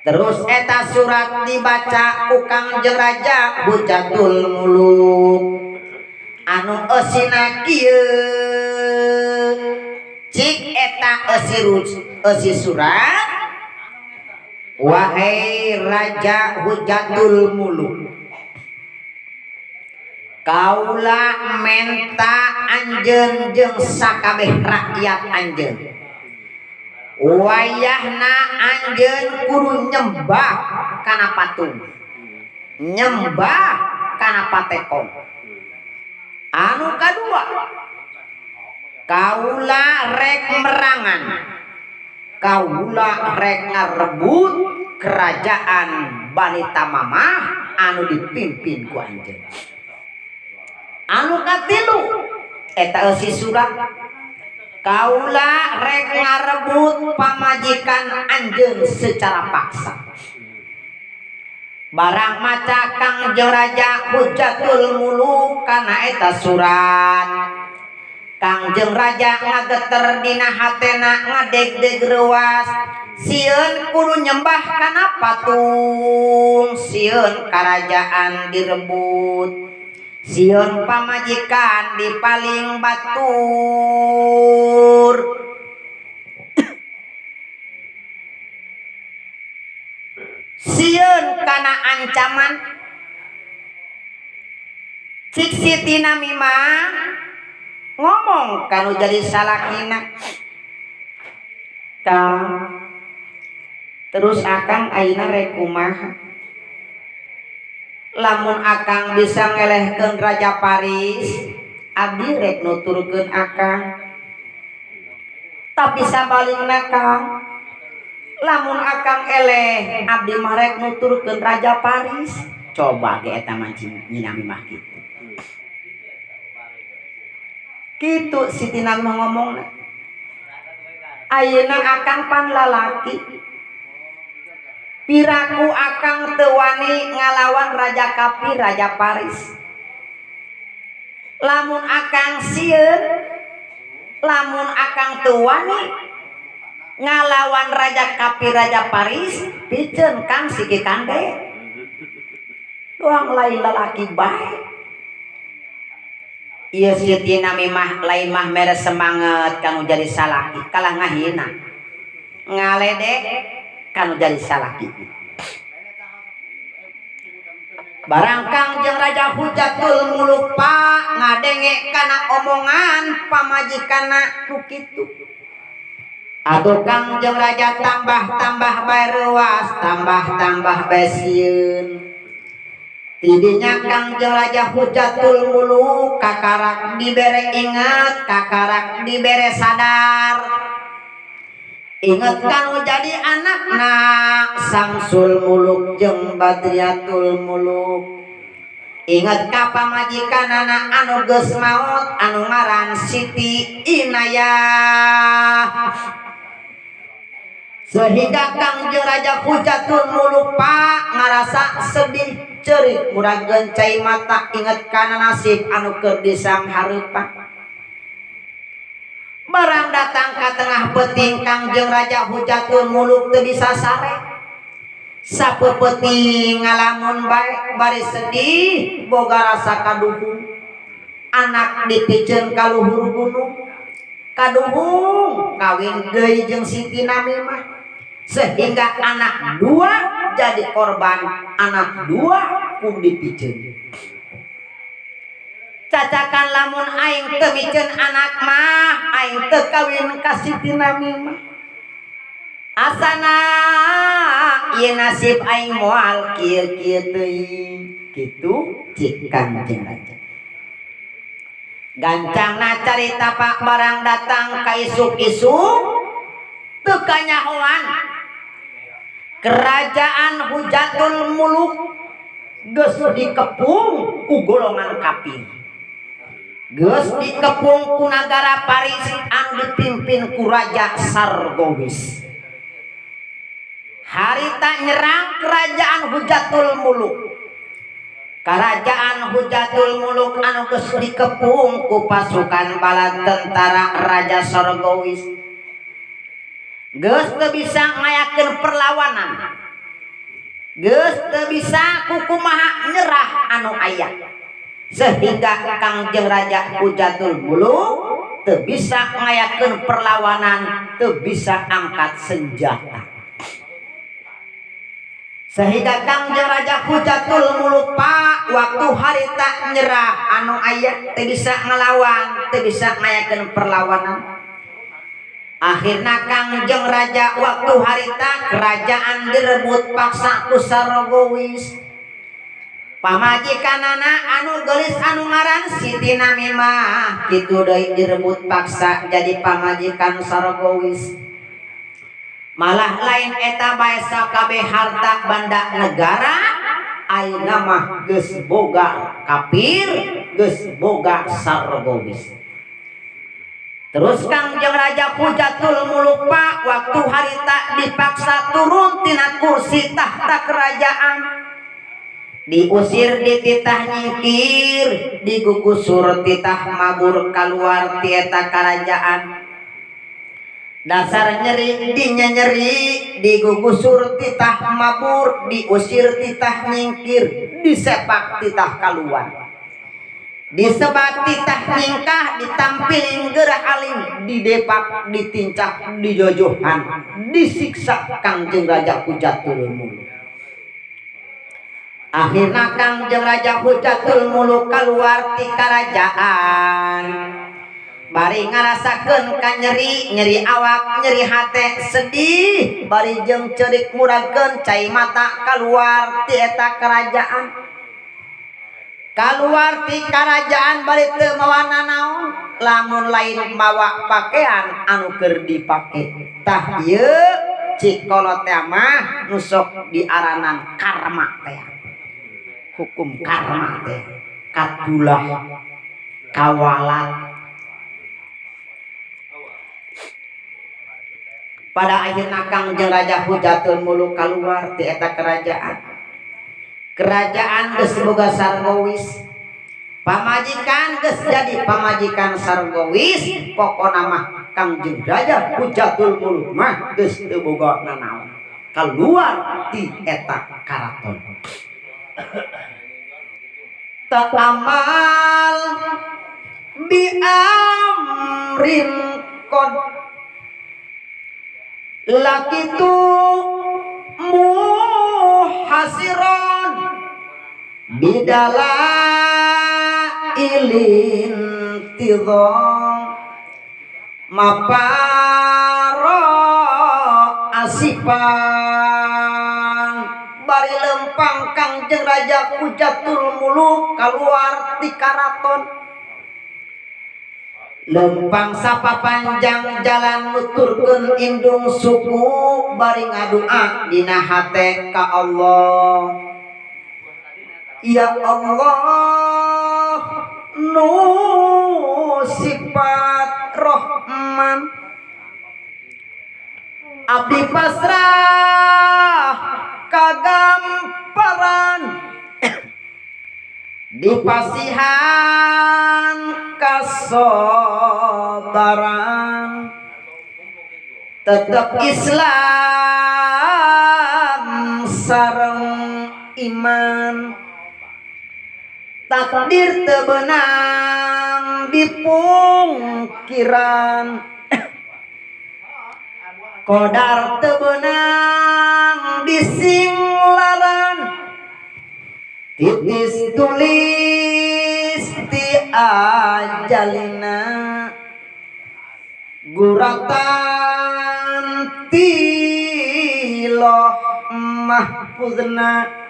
A: Terus eta surat dibaca ku Kangjeng Raja Hujatul Muluk anu eusina kieu, cik eta eusi surat, wahai Raja Hujatul Muluk, kaula menta anjeun jeung sakabeh rakyat anjeun, wayahna anjeun kudu nyembah kana patung, nyembah kana patekong. Anu kadua, kaula rek merangan, kaula rek ngarebut kerajaan Bani Tamamah anu dipimpin ku anjeun. Anu katilu, eta eusi surat, kaula rek ngarebut pamajikan anjeun secara paksa. Barang maca Kangjeng Raja Hujatul Muluk kana eta surat, Kangjeng Raja ngageter dina hatena, ngadegdeg reuas, sieun kudu nyembah kana patung, sieun karajaan direbut, sieun pamajikan dipaling batur. Sieun kana ancaman. Cik Siti Namimah ngomong kanu jadi salakina, Kang, terus akang ayeuna rek kumaha? Lamun akang bisa ngelehkeun Raja Paris, abdi rek nuturkeun akang. Tapi sabalikna Kang, lamun akang eleh, abdi mah rek nuturkeun Raja Paris. Coba ge eta mah Nyi Namimah kitu. Kitu Siti Namimah ngomongna. Ayeuna akang pan lalaki. Piraku akang teu wani ngalawan Raja Kafir, Raja Paris. Lamun akang sieun, lamun akang teu wani ngalawan Raja Kafir, Raja Paris, piceun Kang Siki Kande. Doang lain lalaki bae. Ieu Siti Namimah lain mah mere semangat kanu jadi salaki, kalah ngahina. Ngaledek kanu jadi salaki. Barang Kangjeng Raja Hujatul Muluk Pak ngadenge kana omongan pamajikanna ku kitu. Atuh Kangjeng Raja tambah-tambah bae reuas, tambah-tambah bae sieun. Tidinya Kangjeng Raja Hujatul Muluk kakarak dibere inget, kakarak dibere sadar. Inget kanu jadi anakna Samsul Muluk jeung Badriatul Muluk. Inget ka pamajikanana anu geus maot anu ngaran Siti Inayah. Sehingga Kangjeng Raja Hujatul Muluk Pak ngarasa sedih ceurik murageun cai mata inget kana nasib anu keur disanghareupan. Barang datang ka tengah peuting Kangjeng Raja Hujatul Muluk teu bisa sare. Sapeupeting ngalamun bae bari sedih boga rasa kaduhung. Anak dipiceun ka luhur gunung. Kaduhung kawin deui jeung Siti Namimah. Sehingga anak dua jadi korban, anak dua kudu dipiceun. Cacakan lamun aing teu miceun anak mah, aing teu kawin ka Siti Namimah. Asana ieu nasib aing moal kieu-kieu teuing. Kitu cik Kangjeng Raja. Gancangna carita Pak barang datang ka isuk-isuk teu kanyahoan. Kerajaan Hujatul Muluk geus dikepung ku golongan kafir. Geus dikepung ku nagara Paris anu dipimpin ku Raja Sargowis. Harita nyerang kerajaan Hujatul Muluk. Kerajaan Hujatul Muluk anu geus dikepung ku pasukan bala tentara Raja Sargowis. Geus teu bisa ngayakeun perlawanan. Geus teu bisa kukumaha nyerah anu aya. Sehingga Kangjeng Raja Hujatul Muluk teu bisa ngayakeun perlawanan, teu bisa angkat senjata. Sehingga Kangjeng Raja Hujatul Muluk Pak waktu harita nyerah anu aya teu bisa ngelawan, teu bisa ngayakeun perlawanan. Akhirna Kangjeng Raja waktu harita kerajaan direbut paksa ku Sargowis. Pamajikanana anu geulis anu ngaran Siti Namimah kitu deui direbut paksa jadi pamajikan Sargowis. Malah lain eta bae sakabeh harta banda negara ayeuna mah geus boga kafir, geus boga Sargowis. Terus Kangjeng Raja Hujatul Muluk Pak waktu harita dipaksa turun tina kursi tahta kerajaan. Diusir dititah nyingkir, digugusur titah mabur kaluar ti eta kerajaan. Dasar nyeri dinya nyeri, digugusur titah mabur, diusir titah nyingkir, disepak titah kaluar. Disebat titah nyingkah, ditampiling geurah aling, didepak, ditincak, dijojohan, disiksa Kangjeng Raja Hujatul Muluk. Akhirna Kangjeng Raja Hujatul Muluk kaluar ti karajaan. Bari ngarasakeun ka nyeri, nyeri awak, nyeri hate, sedih, bari jeung ceurik murageun cai mata kaluar ti eta kerajaan. Kaluar ti karajaan bari teu mawa nanaon, lamun lain mawa pakaian anu keur dipake. Tah ieu cik kolot teh mah nu sok diaranan karma teh. Hukum karma teh katulah kawalat. Pada akhirna Kangjeng Raja Hujatul Muluk kaluar ti eta kerajaan. Kerajaan geus boga sargowis. Pamajikan geus jadi pamajikan sargowis, pokona mah Kangjeng Raja Hujatul Muluk mah geus teu boga nanaon. Kaluar ti eta karaton. Ta'amal bi amrin qad lakitu muhasiron bidala ilin tidhom maparo asipan bari lempang Kangjeng Raja Hujatul Muluk kaluar ti karaton. Lempang sapa panjang jalan nuturkeun indung suku bari ngadua dina hate ka Allah. Ya Allah nu sifat Rahman, abdi pasrah kagamparan dipasihan kasobaran, tetep Islam sareng iman, takdir teu beunang dipungkiran, qadar teu beunang disinglaran, titis tulis ti ajalina, guratan ti loh mahfuzna.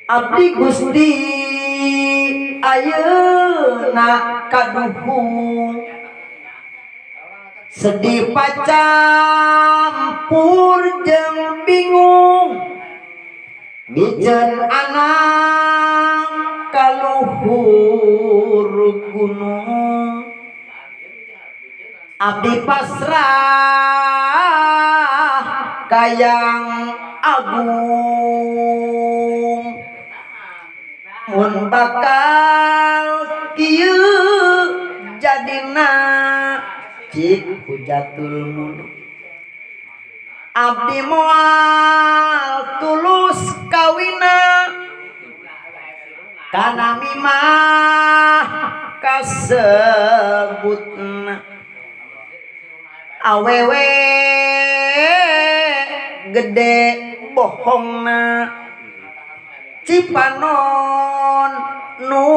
A: Abdi Gusti ayeuna kaduhung, sedih pacampur jeung bingung, miceun anak kaluhur gunung. Abdi pasrah kayang agung, mun bakal kieu jadina cik Hujatul Muluk. Abdi moal tulus kawina kana mimah kasebutna, awewe gede bohongna, cipanon nu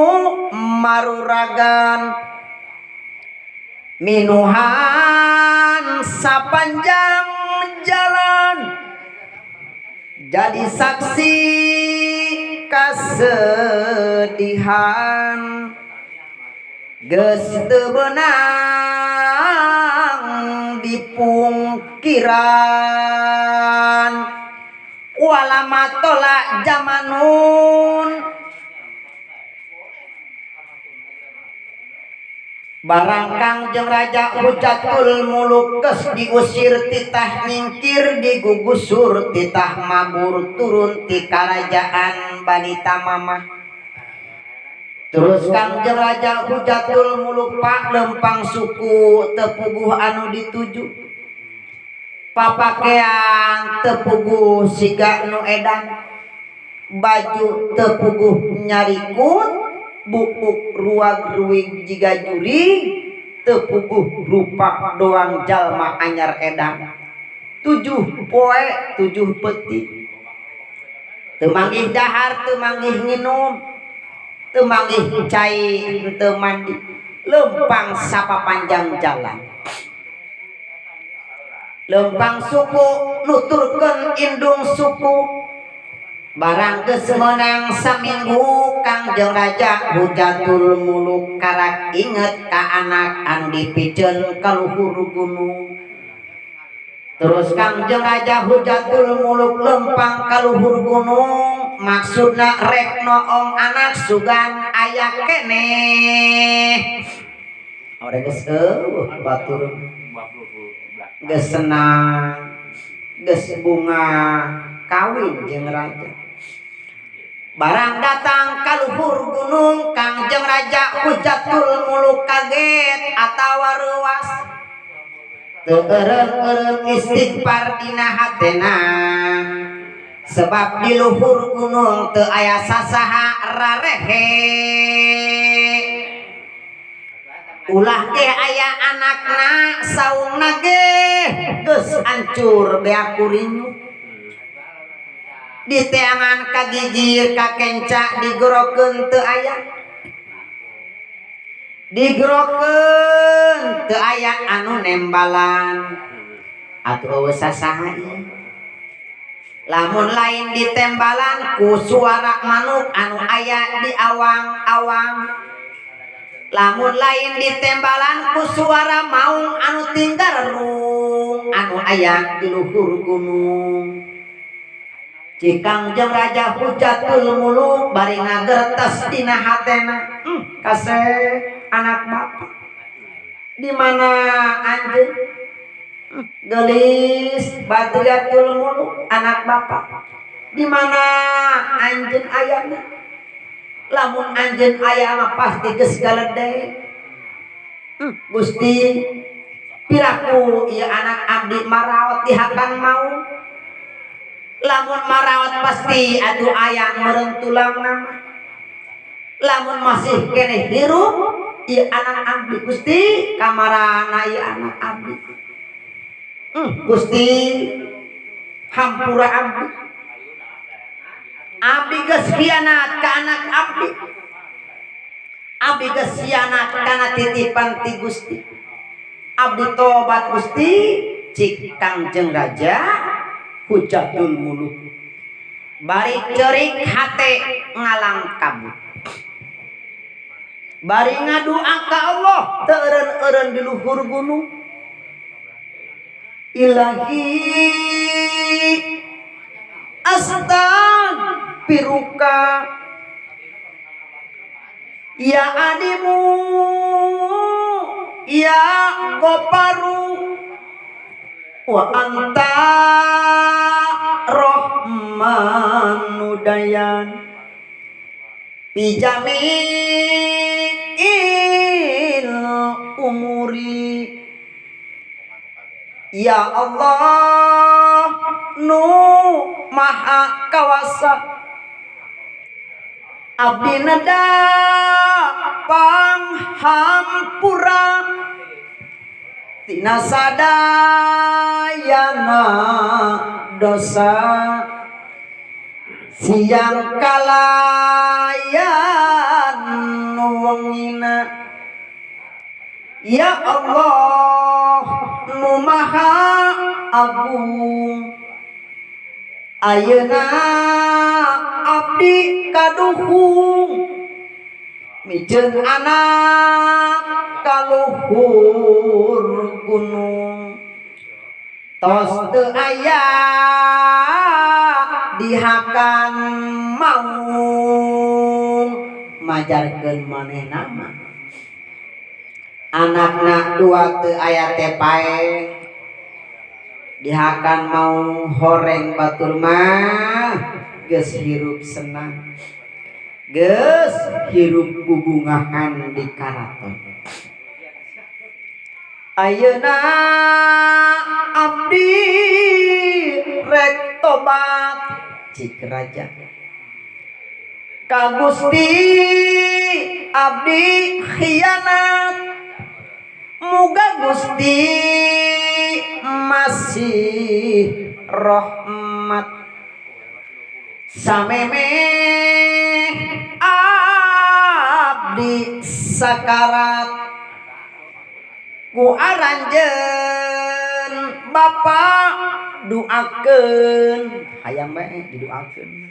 A: maruragan, minuhan sapanjang jalan, jadi saksi kasedihan, geus teu beunang dipungkiran, walama tola jamanun. Barang Kangjeng Raja Hujatul Muluk geus diusir titah nyingkir, digugusur titah mabur, turun ti karajaan Bani Tamamah. Terus Kangjeng Raja Hujatul Muluk pak lempang suku tepuguh anu dituju, papakean tepuguh siga nu edan, baju tepuguh nyarikut, buuk ruag ruig jiga jurig, tepuguh rupa doang jalma anyar edan. 7 poe 7 peti, teu manggih dahar, teu manggih nginum, teu manggih cai, teu mandi, lempang sapa panjang jalan. Lempang suku nuturkeun indung suku, barang geus meunang saminggu Kangjeng Raja Hujatul Muluk karak inget ka anak anu dipiceun ka luhur gunung. Terus Kangjeng Raja Hujatul Muluk lempang ka luhur gunung, maksudna rek noong anak sugan aya keneh. Orang geus eueuh batur geus senang geus bunga kawin jeung raja. Barang datang ka luhur gunung Kangjeng Raja Hujatul Muluk kaget atawa reuas. Teu eureun-eureun istighfar dina hatena. Sebab di luhur gunung teu aya sasaha rarehe. Ulah ge aya anakna saungna ge geus hancur beak kurinyuk. Diteangan kagigir kakenca digorokeun teu aya. Digorokeun teu aya anu nembalan. Atuh eueuh sasaha ieu. Lamun lain ditembalan ku suara manuk anu aya di awang-awang. Lamun lain ditembalan ku suara maung anu tinggarung anu aya di luhur gunung. Cik Kangjeng Raja Hujatul Muluk bari ngagertes dina hatena. Kaseh anak bapak. Di mana anjeun? Geulis Badriatul Muluk anak bapak. Di mana anjeun ayana? Lamun anjeun aya mah pasti geus galedeg. Gusti, piraku ieu anak abdi maraot dihakan mau. Lamun maraot pasti atuh aya meureun tulang nama. Lamun masih keneh hirup ieu anak abdi Gusti kamarana ieu anak abdi. Gusti hampura abdi. Abdi geus khianat ka anak abdi. Abdi geus khianat kana titipan ti Gusti. Abdi tobat Gusti. Cik Kangjeng Raja Hujatul Muluk bari ceurik hate ngalang kabut. Bari ngadua ka Allah teu eureun-eureun di luhur gunung. Ilahi astaghfiruka ya alimu ya ghafaru wa anta rahmanu dayan fi jami'il umuri. Ya Allah nu maha kawasa abdi neda panghampura tina sadayana dosa siang kalayan wengina. Ya Allah nu maha agung ayeuna abdi kaduhung miceun anak kaluhur gunung. Tos teu aya dihakan maung majarkeun manehna mah. Anakna dua teu aya teh pae dihakan mau horeng batur mah geus hirup senang geus hirup bubungahan di karaton. Ayeuna abdi rek tobat cik raja ka Gusti abdi khianat muga Gusti masih rahmat sameme abdi sakarat ku aranjeun bapa duakeun hayang bae diduakeun.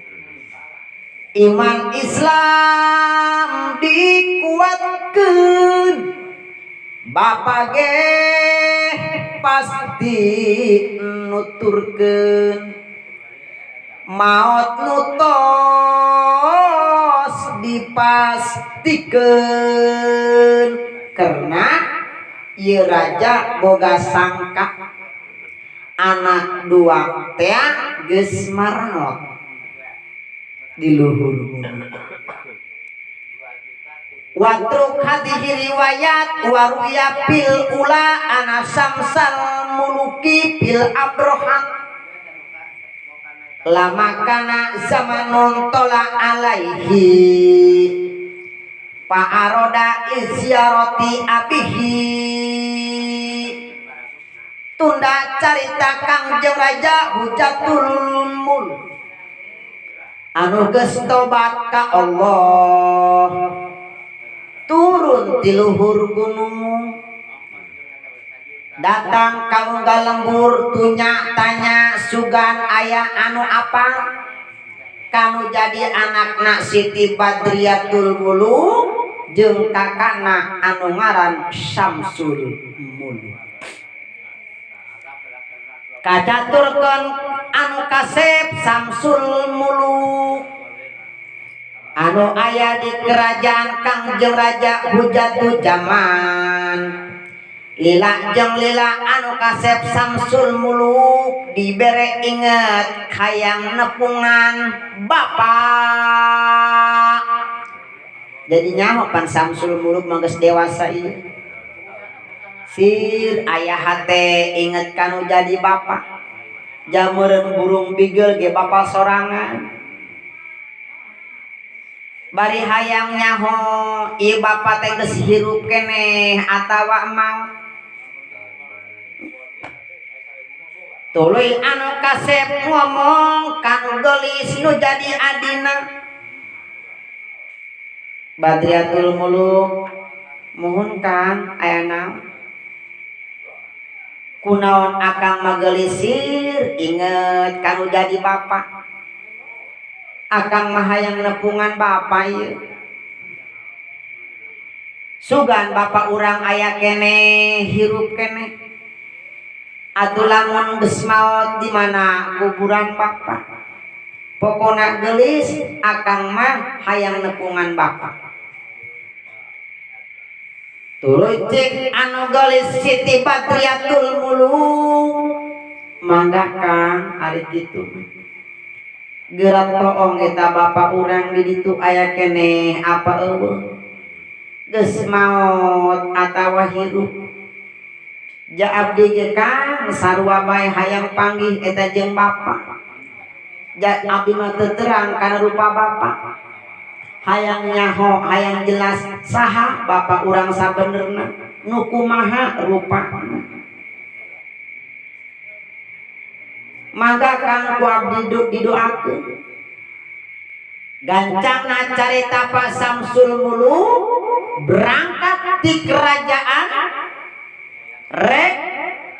A: Iman Islam dikuatkeun, Bapak ge pasti nuturkeun, maot nu tos dipastikeun. Karena ieu raja boga sangka anak dua tea geus maraot di luhur gunung. Watruk hadhihi riwayat waruya fil ula ana Samsal Muluki fil abrohat lama kana zamanun tola alaihi fa'aroda liziarati abihi. Tunda carita Kangjeng Raja Hujatul Mulk anu geus tobat ka Allah, turun ti luhur gunung, datang ka unggal lembur, tunya tanya sugan aya anu apa kanu jadi anakna Siti Badriatul Muluk jeung kakakna anu ngaran Syamsul Muluk. Kacaturkeun anu kasep Samsul Muluk anu aya di kerajaan Kangjeng Raja Hujatul Jaman. Lila jeung lila anu kasep Samsul Muluk dibere inget hayang nepungan bapak. Jadi nyaho pan Samsul Muluk mah geus dewasa ieu. Sir ayah hate inget kanu jadi bapak. Jameureun burung bigel ge bapak sorangan. Bari hayang nyaho ieu bapak teh geus hirup keneh atawa maot. Tuluy anu kasep ngomong kanu geulis nu jadi adina. Badriatul Muluk muhun Kang aya naon? Kunaon akang magelisir inget kanu jadi bapak. Akang mah hayang nepungan bapak ieu. Sugan bapak urang aya keneh hirup keneh. Atuh lamun geus maot di mana kuburan bapak? Pokona geulis akang mah hayang nepungan bapak. Tuluy cek anu geulis Siti Badriatul Muluk, mangga Kang ari kitu. Geura toong eta bapak urang di ditu aya keneh apa eueuh? Geus maot atawa hirup? Ja abdi ge Kang sarua bae hayang panggih eta jeung bapak. Ja abdi mah teu terang kana rupa bapak. Hayang nyaho, hayang jelas saha bapak urang sabenerna, nu kumaha rupana. Mangga Kang ku abdi didoakeun. Gancangna carita Pak Samsul Muluk berangkat di kerajaan rek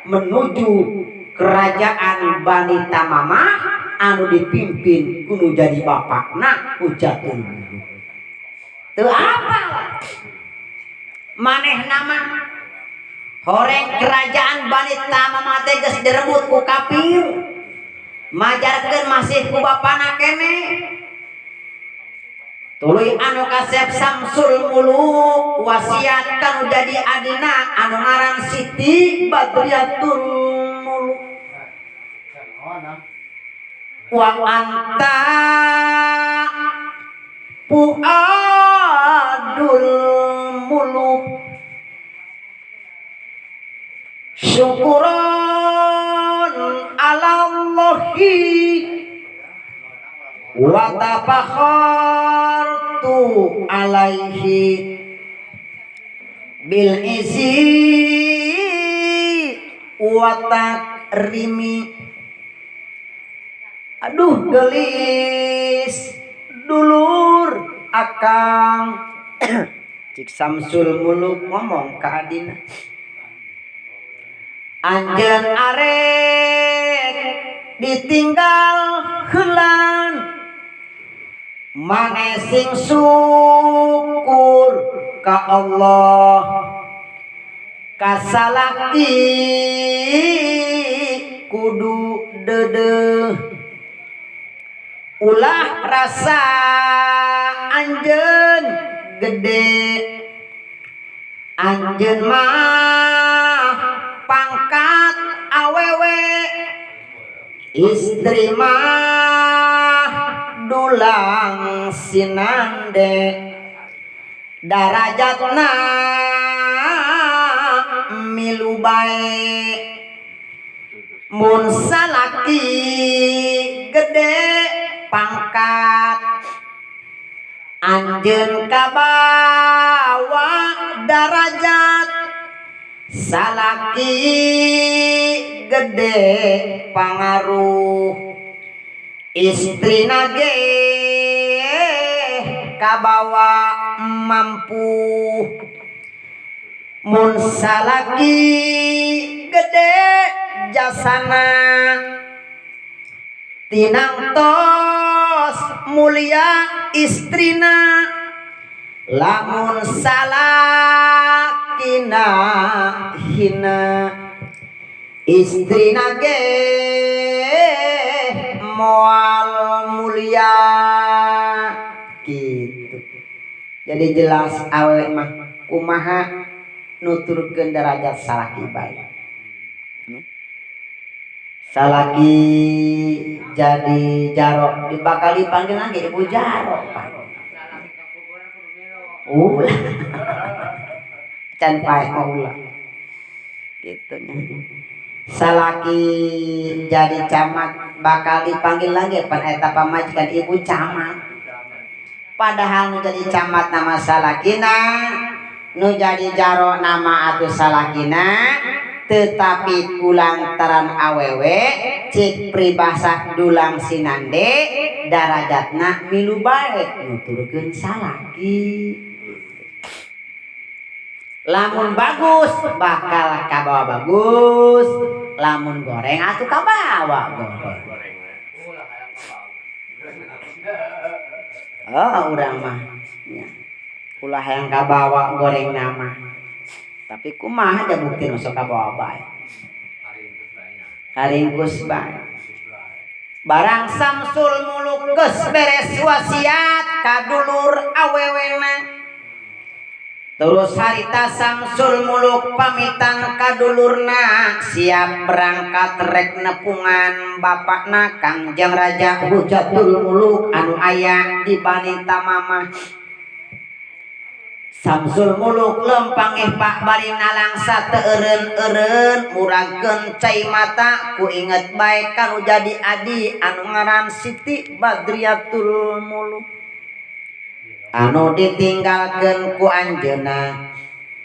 A: menuju kerajaan Bani Tamamah anu dipimpin kudu jadi bapakna Hujatul Muluk. Teu apa maneh nama horeng kerajaan Bani Tamamah teh geus direbut ku kafir, majarkeun masih ku bapana keneh. Tuluy anu kasep Samsul Muluk wasiat kanu jadi adina anu ngaran Siti Badriatul Muluk. Wa anta fuadul muluk syukuran alallahi wa tafakhartu alaihi bil izi wa takrimi. Aduh gelis dulur akang. Cik Samsul Muluk ngomong ka adina, anjeun arek ditinggal heulan Mane sing syukur ka Allah kasalaki kudu deudeuh ulah rasa anjeun gede anjeun mah pangkat awewe istri mah dulang sinande darajatna milu bae mun salaki gede pangkat anjeun kabawa darajat salaki gede pangaruh istrina ge kabawa mampu mun salaki gede jasana tinangtos mulia istrina lamun salakina hina istrina ge moal mulia gitu. Jadi jelas awewe mah kumaha nuturkeun derajat salaki bae. Salaki jadi jarok bakal dipanggil lagi ibu jarok pak. Ulah can paeh ulah gitu nya. Salaki jadi camat bakal dipanggil lagi pan eta pamajikan ibu camat. Padahal nu jadi camat nama salakina, nu jadi jarok nama atuh salakina, tetapi kulantaran awewe cik pribasa dulang sinande darajatna milu bae nuturkeun salaki. Lamun bagus bakal kabawa bagus, lamun goreng atuh kabawa goreng. Oh urang mah nya ulah hayang kabawa goreng nama. Tapi kumaha aja bukti nu sok kabawa bae. Haringkus bae. Barang Samsul Muluk geus beres wasiat ka dulur awewena. Terus harita Samsul Muluk pamitan ka dulurna siap berangkat rek nepungan bapakna Kangjeng Raja Hujatul Muluk anu aya di Bani Tamamah. Samsul Muluk lempang pak bari nalangsa teu eureun-eureun muragkeun cai mata ku inget bae kanu jadi adi anu ngaran Siti Badriatul Muluk anu ditinggalkeun ku anjeunna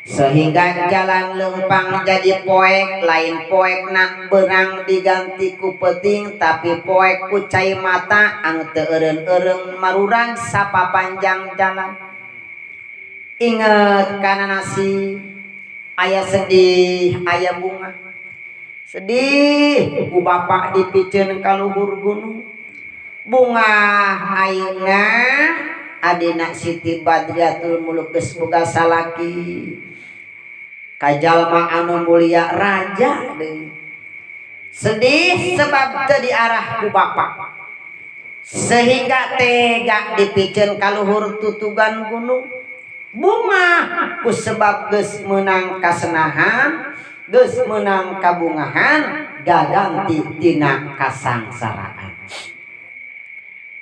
A: sehingga jalan lempang jadi poek lain poek nak beurang diganti ku peuting tapi poek ku cai mata anu teu eureun-eureun marurang sapapanjang jalan. Ingat kana nasi aya sedih aya bunga sedih ku bapak dipiceun ka luhur gunung bunga ayeuna adina Siti Badriatul Muluk geus boga salaki ka jalma anu mulia raja deui sedih sebab teu diarah ku bapak sehingga tega dipiceun ka luhur tutugan gunung. Bunga ku sebab geus meunang kasenahan geus meunang kabungahan gaganti tina kasangsaraan.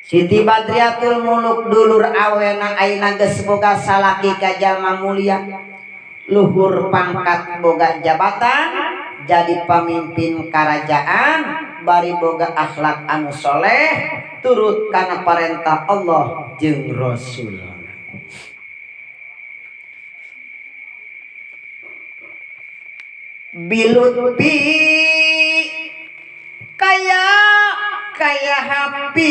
A: Siti Badriatul Muluk dulur awena ayeuna geus boga salaki ka jalma mulia luhur pangkat boga jabatan jadi pamimpin karajaan bari boga akhlak anu soleh turut kana parentah Allah jeung Rasul. Bilutbi kaya kaya habib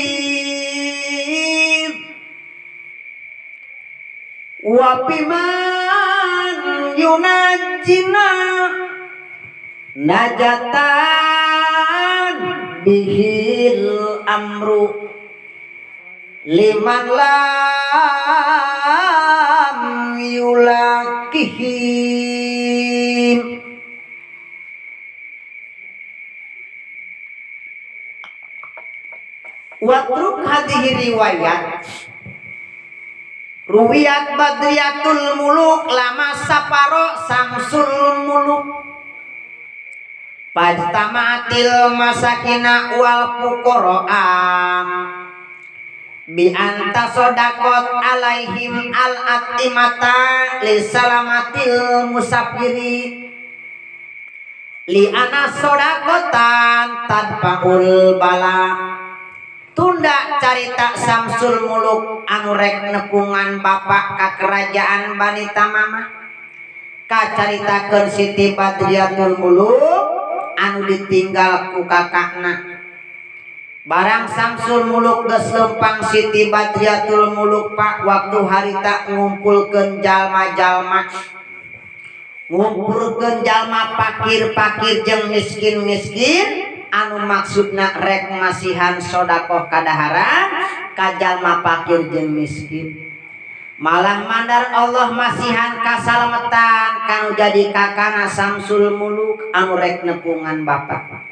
A: wa biman yunajina najatan bihil amru Liman lam yulakihim. Watruk hadhihi riwayat ruwiyat Badriyatul Muluk lama saparo Samsul Muluk pajtama'atil masakina wal fuqara'a bi anta sodaqot alaihim al atimata li salamatil musafiri li ana sodaqotan tadfaul bala. Tunda carita Samsul Muluk anu rek nepungan bapak ka kerajaan Bani Tamamah ka caritakeun Siti Badriatul Muluk anu ditinggal ku kakakna. Barang Samsul Muluk geus lempang Siti Badriatul Muluk pak waktu harita ngumpulkeun jalma-jalma, ngumpulkeun jalma pakir-pakir jeung miskin-miskin anu maksudna rek masihan sodakoh kadaharan ka jalma pakir jeung miskin. Malah mandar Allah masihan kasalametan kanu jadi kakana Samsul Muluk anu rek nepungan bapak.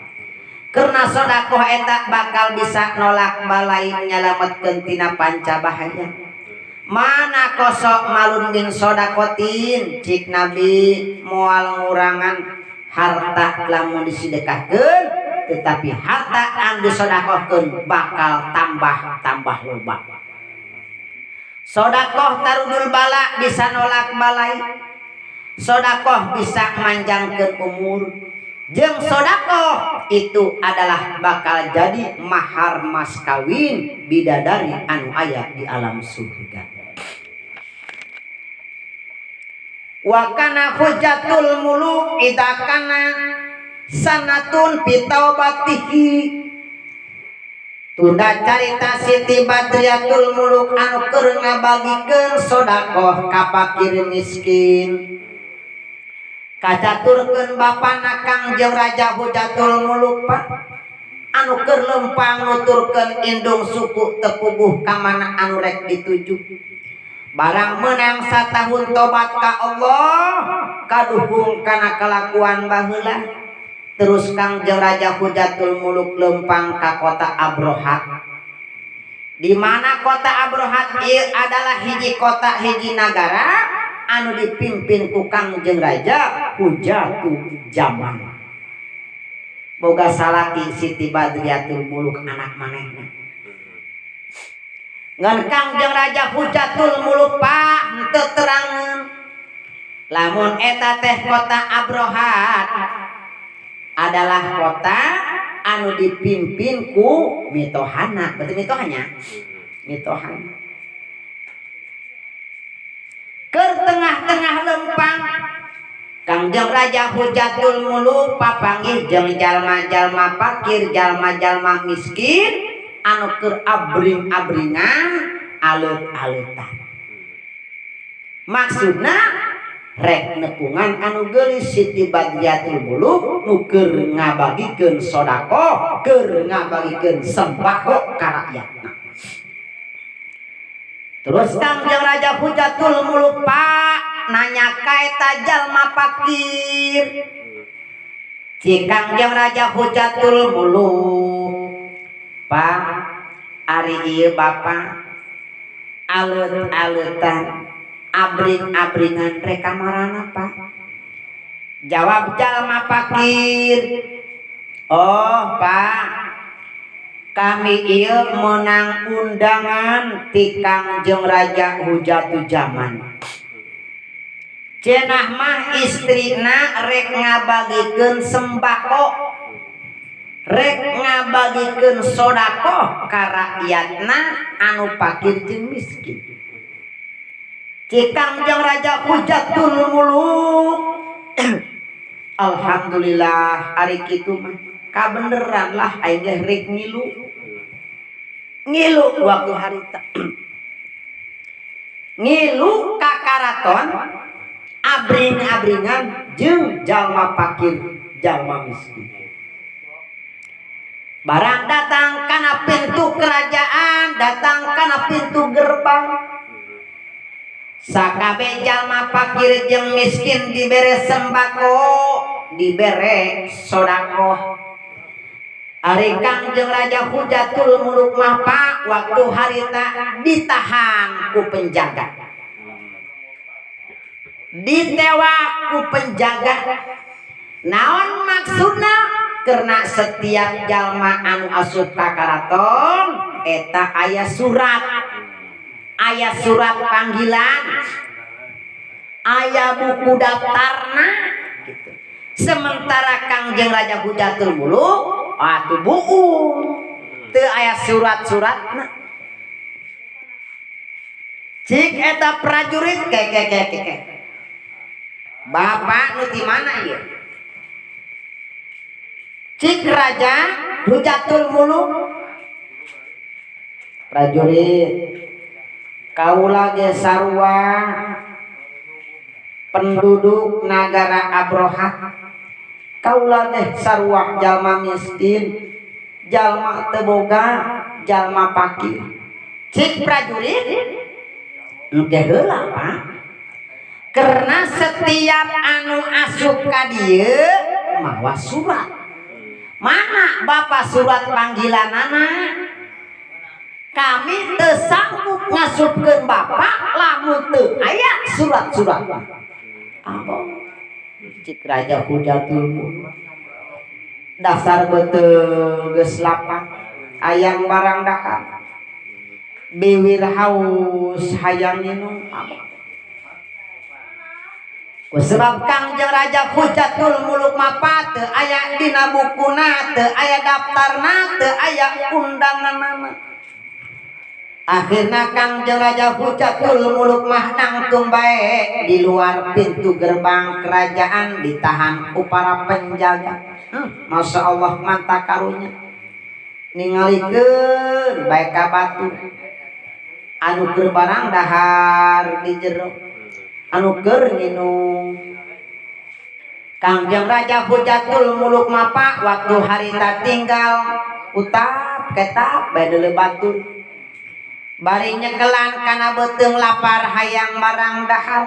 A: Karena sodakoh eta bakal bisa nolak balai nyalametkeun tina panca bahaya. Mana kosok malun bin sodakotin cik Nabi moal ngurangan harta lamun disedekahkeun, tetapi harta anu disodakohkeun bakal tambah-tambah loba. Sodakoh tarudul bala bisa nolak balai, sodakoh bisa manjangkeun umur, jeung sodakoh itu adalah bakal jadi mahar mas kawin bidadari anu aya di alam surga. Wa kana hujatul muluk idza kana sanatun fi taubatihi. Tunda carita Siti Badriatul Muluk anu keur ngabagikeun sodakoh ka fakir miskin. Kacaturkeun bapana Kangjeng Raja Hujatul Muluk pak anu keur lempang nuturkeun indung suku teu puguh ka mana anu rek dituju. Barang menang satahun tobat ka Allah kaduhung kana kalakuan baheula. Terus Kangjeng Raja Hujatul Muluk lempang ka kota Abrohat. Di mana kota Abrohat ieu adalah hiji kota hiji nagara anu dipimpin ku Kangjeng Raja Hujatul Jaman. Boga salaki Siti Badriatul Muluk anak manehna. Ngan Kangjeng Raja Hujatul Muluk pak henteu terangeun lamun eta teh kota Abrohat adalah kota anu dipimpin ku mitohana. Berarti mitohanya? Mitohana. Keur tengah-tengah lempang Kangjeng Raja Hujatul Muluk papanggih jeung jalma-jalma fakir, jalma-jalma miskin anu keur abring-abringan aleut-aleutan. Maksudna rek nepungan anu geulis Siti Badriatul Muluk nu keur ngabagikeun sodakoh, keur ngabagikeun sembako ka rakyatna. Terus Kangjeng Raja Hujatul Muluk pak nanya ka eta jalma fakir. Cik Kangjeng Raja Hujatul Muluk, pak ari ieu bapak aleut-aleutan abring-abringan rek kamarana pak? Jawab jalma fakir, oh pak, kami ieu menang undangan ti Kangjeng Raja Hujatul Jaman. Cenah mah istrina rek ngabagikeun sembako, rek ngabagikeun sodakoh ka rakyatna anu fakir jeung miskin. Cik Kangjeng Raja Hujatul Muluk, alhamdulillah ari kitu mah kabeneran lah aing ge rek ngilu. Ngilu waktu harita. Ngilu ka karaton abring-abringan jeung jalma fakir, jalma miskin. Barang datang kana pintu kerajaan, datang kana pintu gerbang, sakabe jalma fakir jeung miskin dibere sembako, dibere sodakoh. Ari Kangjeng Raja Hujatul Muluk mah, Pak, waktu harita ditahan ku penjaga, ditewak ku penjaga. Naon maksudna? Karena setiap jalma anu asup ka karaton eta aya surat, aya surat panggilan, aya buku daftarna gitu. Sementara Kangjeng Raja Hujatul Muluk atuh buung, teu aya surat-suratna. Cik eta prajurit, ke ke ke ke ke, "Bapak nu di mana ieu?" Cik Raja Hujatul Muluk. "Prajurit, kaula ge sarua penduduk nagara Abrohat. Kaula teh sarua jalma miskin, jalma teu boga, jalma fakir." Cik prajurit, "Engke heula, Pak, karena setiap anu asup ka dieu mawa surat. Mana Bapak surat panggilanana? Kami teu sanggup ngasupkeun Bapak lamun teu aya surat-surat." "Apa?" Cik Raja Hujatul Muluk. "Dasar beuteung geus lapang, hayang barang dahar, biwir haus hayang minum." Apa? Ku sebab Kangjeng Raja Hujatul Muluk mapa teu aya dina bukuna, teu aya daftarna, teu aya undanganana. Akhirna Kangjeng Raja Hujatul Muluk mah nangtung bae di luar pintu gerbang kerajaan, ditahan ku para penjaga. Masya Allah, mantap karunya, ningalikeun bae ka batur anu keur barang dahar di jero, anu keur nginum. Kangjeng Raja Hujatul Muluk mapa waktu harita tinggal utap ketap bae deuleu batur, bari nyekelan kana beuteung, lapar hayang barang dahar,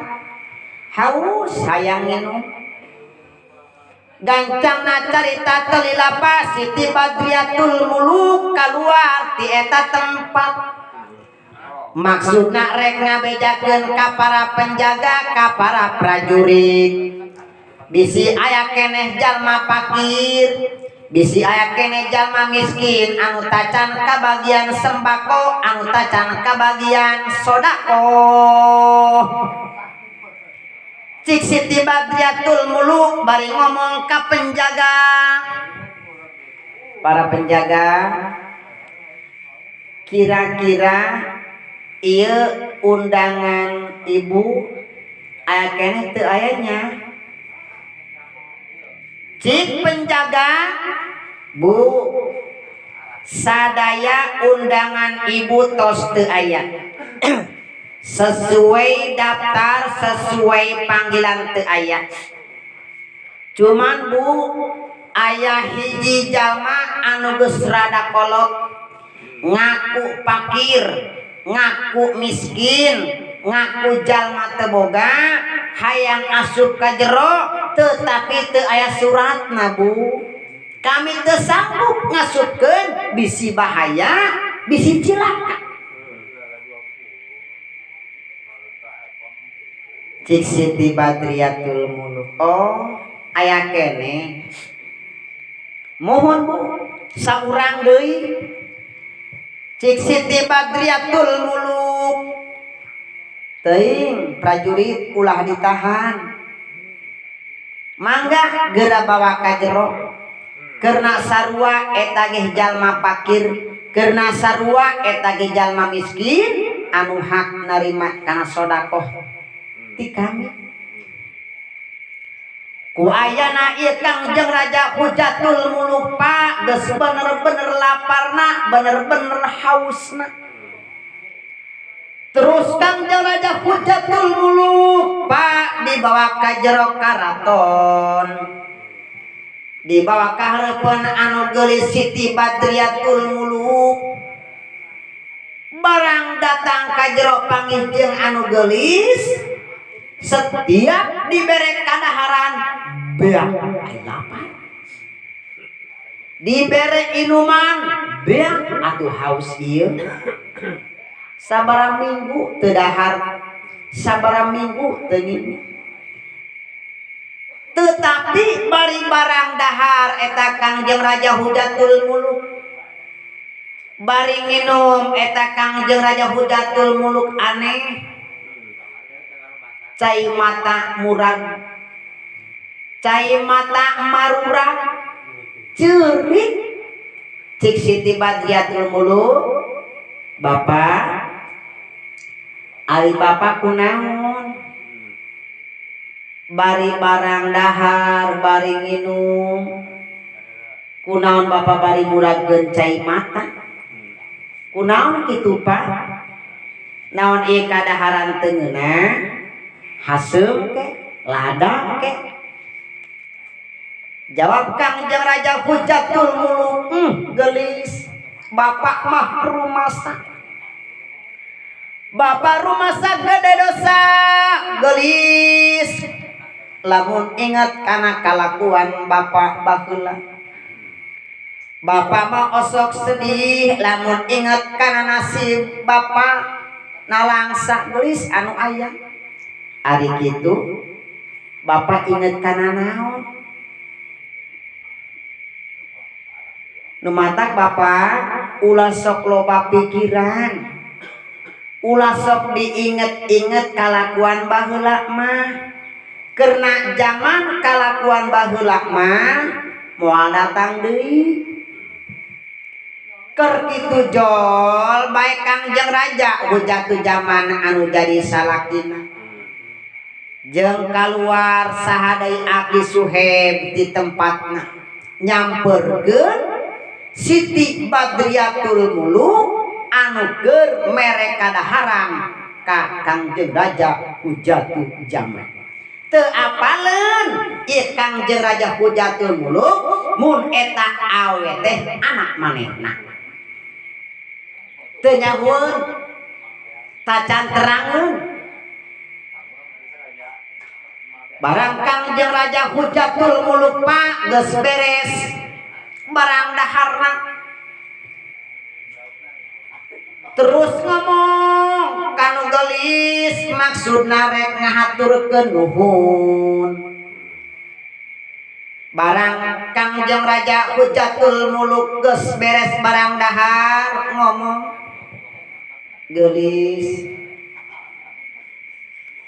A: haus hayang nginum. Gancangna carita, teu lila Siti Badriatul Muluk keluar ti eta tempat, maksudna rek ngabejakeun ka para penjaga, ka para prajurit, bisi aya keneh jalma fakir, bisi aya keneh jalma miskin anu tacan kabagian sembako, anu tacan kabagian sodakoh. Cik Siti Badriatul Muluk bari ngomong ka penjaga, "Para penjaga, kira-kira ieu undangan ibu aya keneh teu ayanya?" Cik penjaga, "Bu, sadaya undangan ibu tos teu aya, sesuai daftar, sesuai panggilan teu aya. Cuman, Bu, aya hiji jalma anu geus rada kolot, ngaku fakir, ngaku miskin, ngaku jalma teu boga, hayang asup ka jero, tetapi teu aya suratna, Bu. Kami teu sanggup ngasupkeun, bisi bahaya, bisi cilaka." Cik Siti Badriatul Muluk, "Oh, aya keneh? Mohon, Bu, saurang deui." Cik Siti Badriatul Muluk, "Teuing, prajurit, ulah ditahan, mangga geura bawa ka jero, karena sarua eta ge jalma fakir, karena sarua eta ge jalma miskin anu hak narima kana sodakoh ti kami." Ku ayana ieu Kangjeng Raja Hujatul Muluk, Pak, geus bener-bener laparna, bener-bener hausna. Terus Kangjeng Raja Hujatul Muluk, Pak, dibawa ka jero karaton. Dibawa ka hareupeun anu geulis Siti Badriatul Muluk. Barang datang ka jero panggih jeung anu geulis, setiap dibere kadaharan beak ai lapar. Dibere inuman beak atuh haus ieu. Sabaraha minggu teu dahar, sabaraha minggu teu nginum. Tetapi bari barang dahar eta Kangjeng Raja Hujatul Muluk, bari nginum eta Kangjeng Raja Hujatul Muluk aneh, cai mata murag, cai mata marurag, ceurik. Cik Siti Badriatul Muluk, Bapak, ari bapak kunaon? Bari barang dahar, bari nginum, kunaon bapak bari muragkeun cai mata? Kunaon kitu Pak? Naon ieu kadaharan teu ngeunah? Haseum ke, lada ke? Jawab Kangjeng Raja Hujatul Muluk, geulis, bapak mah rumasa. Bapak rumasa gede dosa, geulis. Lamun ingat kana kalakuan bapak baheula. Bapak mah osok sedih lamun ingat kana nasib bapak nalangsa geulis anu aya. Ari kitu bapak inget kana naon? Nu matak bapak ulah sok loba pikiran. Ulah sok diinget-inget kalakuan baheula mah. Karena zaman kalakuan baheula mah moal datang deui. Keur kitu jol bae Kangjeng Raja Hujatul zaman anu jadi salakina. Jeung kaluar saha deui Aki Suheb di tempatna nyamperkeun Siti Badriatul Muluk anu keur mere kadaharan ka Kangjeng Raja Hujatul Zaman. Teu apaleun ieu Kangjeng Raja Hujatul Muluk mun eta awe teh anak manehna. Teu nyahueun, tacan terangeun. Barang Kangjeng Raja Hujatul Muluk Pak geus beres barang daharna. Terus ngomong kanu geulis maksudna rek ngahaturkeun nuhun. Barang Kangjeng Raja Hujatul Muluk geus beres barang dahar ngomong, geulis,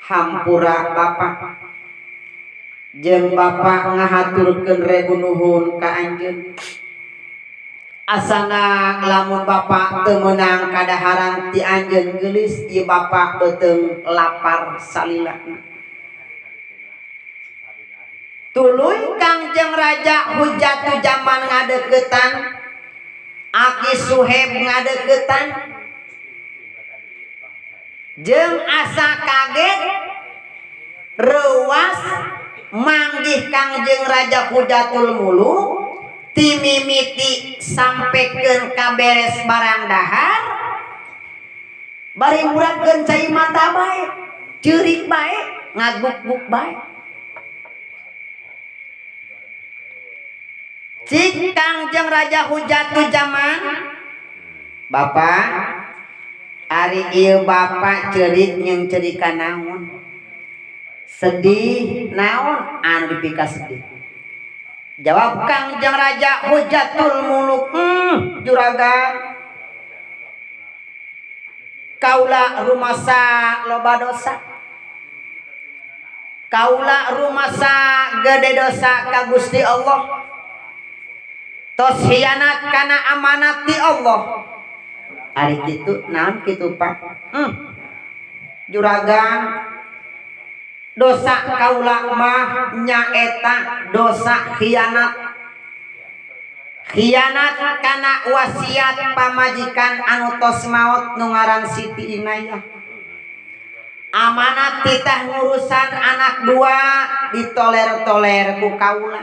A: hampura bapak jeung bapak ngahaturkeun rebu nuhun ka anjeun. Asana lamun bapak teu meunang kadaharan ti anjeun geulis, ieu bapak beuteung lapar salilana. Tuluy Kangjeng Raja Hujatul Zaman ngadeukeutan, Aki Suheb ngadeukeutan, jeung asa kaget reuas manggih Kangjeng Raja Hujatul Muluk timimiti sampaikan kaberes barang dahar bari muragkeun cai mata bae, ceurik bae, ngaguk-guk bae. Cik Kangjeng Raja Hujatul Zaman, Bapak, ari ieu bapak ceurik jeung ceurika naon? Sedih naon anu dipika sedih? Jawab Kangjeng Raja Hujatul Muluk, juragan, kaula rumasa loba dosa, kaula rumasa gede dosa ka Gusti Allah, tos hianat kana amanat ti Allah. Ari kitu naon kitu Pak? Juragan, dosa kaula mah nyaeta dosa khianat. Khianat kana wasiat pamajikan anu tos maot nu ngaran Siti Inayah. Amanat titah ngurusan anak dua ditoler-toler ku kaula.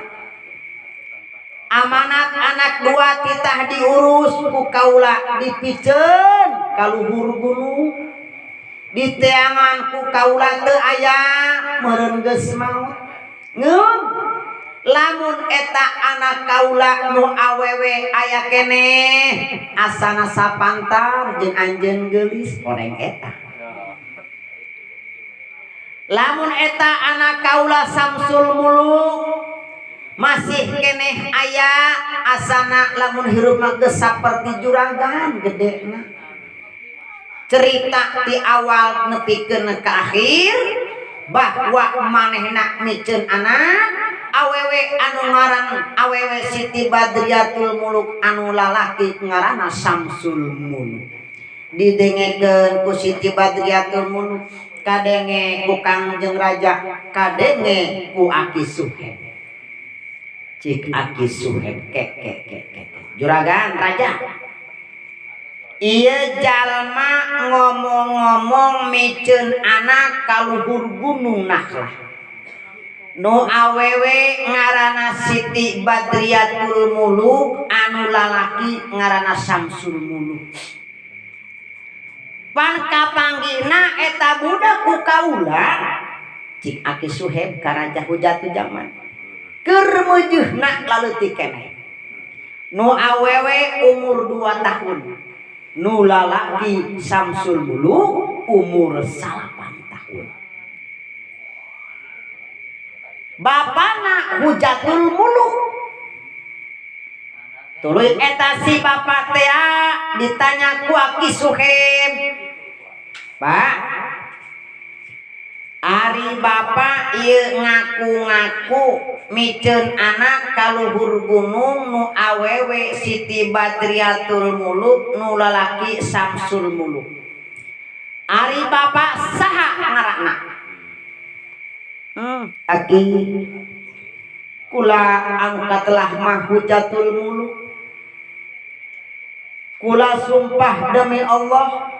A: Amanat anak dua titah diurus ku kaula dipiceun ka luhur gunung. Diteangan ku kaula teu aya meureun geus maot. Ngeun lamun eta anak kaula nu awewe aya keneh asana sapantar jeung anjeun geulis oreng eta. Lamun eta anak kaula Samsul Muluk masih keneh aya asana lamun hirup mah geus saperti juragan gedena. Cerita di awal nepikeun ka akhir bahwa manehna miceun anak awewe anu ngaran awewe Siti Badriatul Muluk anu lalaki ngaranna Samsul Muluk. Didengekeun ku Siti Badriatul Muluk, kadenge ku Kangjeng Raja, kadenge ku Aki Suheb. Cik Aki Suheb ke ke ke ke. Juragan raja. Ieu jalma ngomong-ngomong miceun anak ka luhur gunung Nakhlah. Nu awewe ngaranna Siti Badriatul Muluk, anu lalaki ngaranna Samsul Muluk. Pan kapanggihna eta budak ku kaula cik Aki Suheb ka Raja Hujatul Zaman. Keur meujeuhna laleutik keneh. Nu awewe umur 2 tahun. Nu lalaki Samsul Muluk umur 9 tahun. Bapana Hujatul Muluk. Tuluy eta si bapa tea ditanya ku Aki Suheb. Pak, ari bapa ieu ngaku-ngaku miceun anak ka luhur gunung nu awewe Siti Badriatul Muluk nu lalaki Samsul Muluk. Ari bapa saha ngaranna? Aki kula anu katelah mah Hujatul Muluk. Kula sumpah demi Allah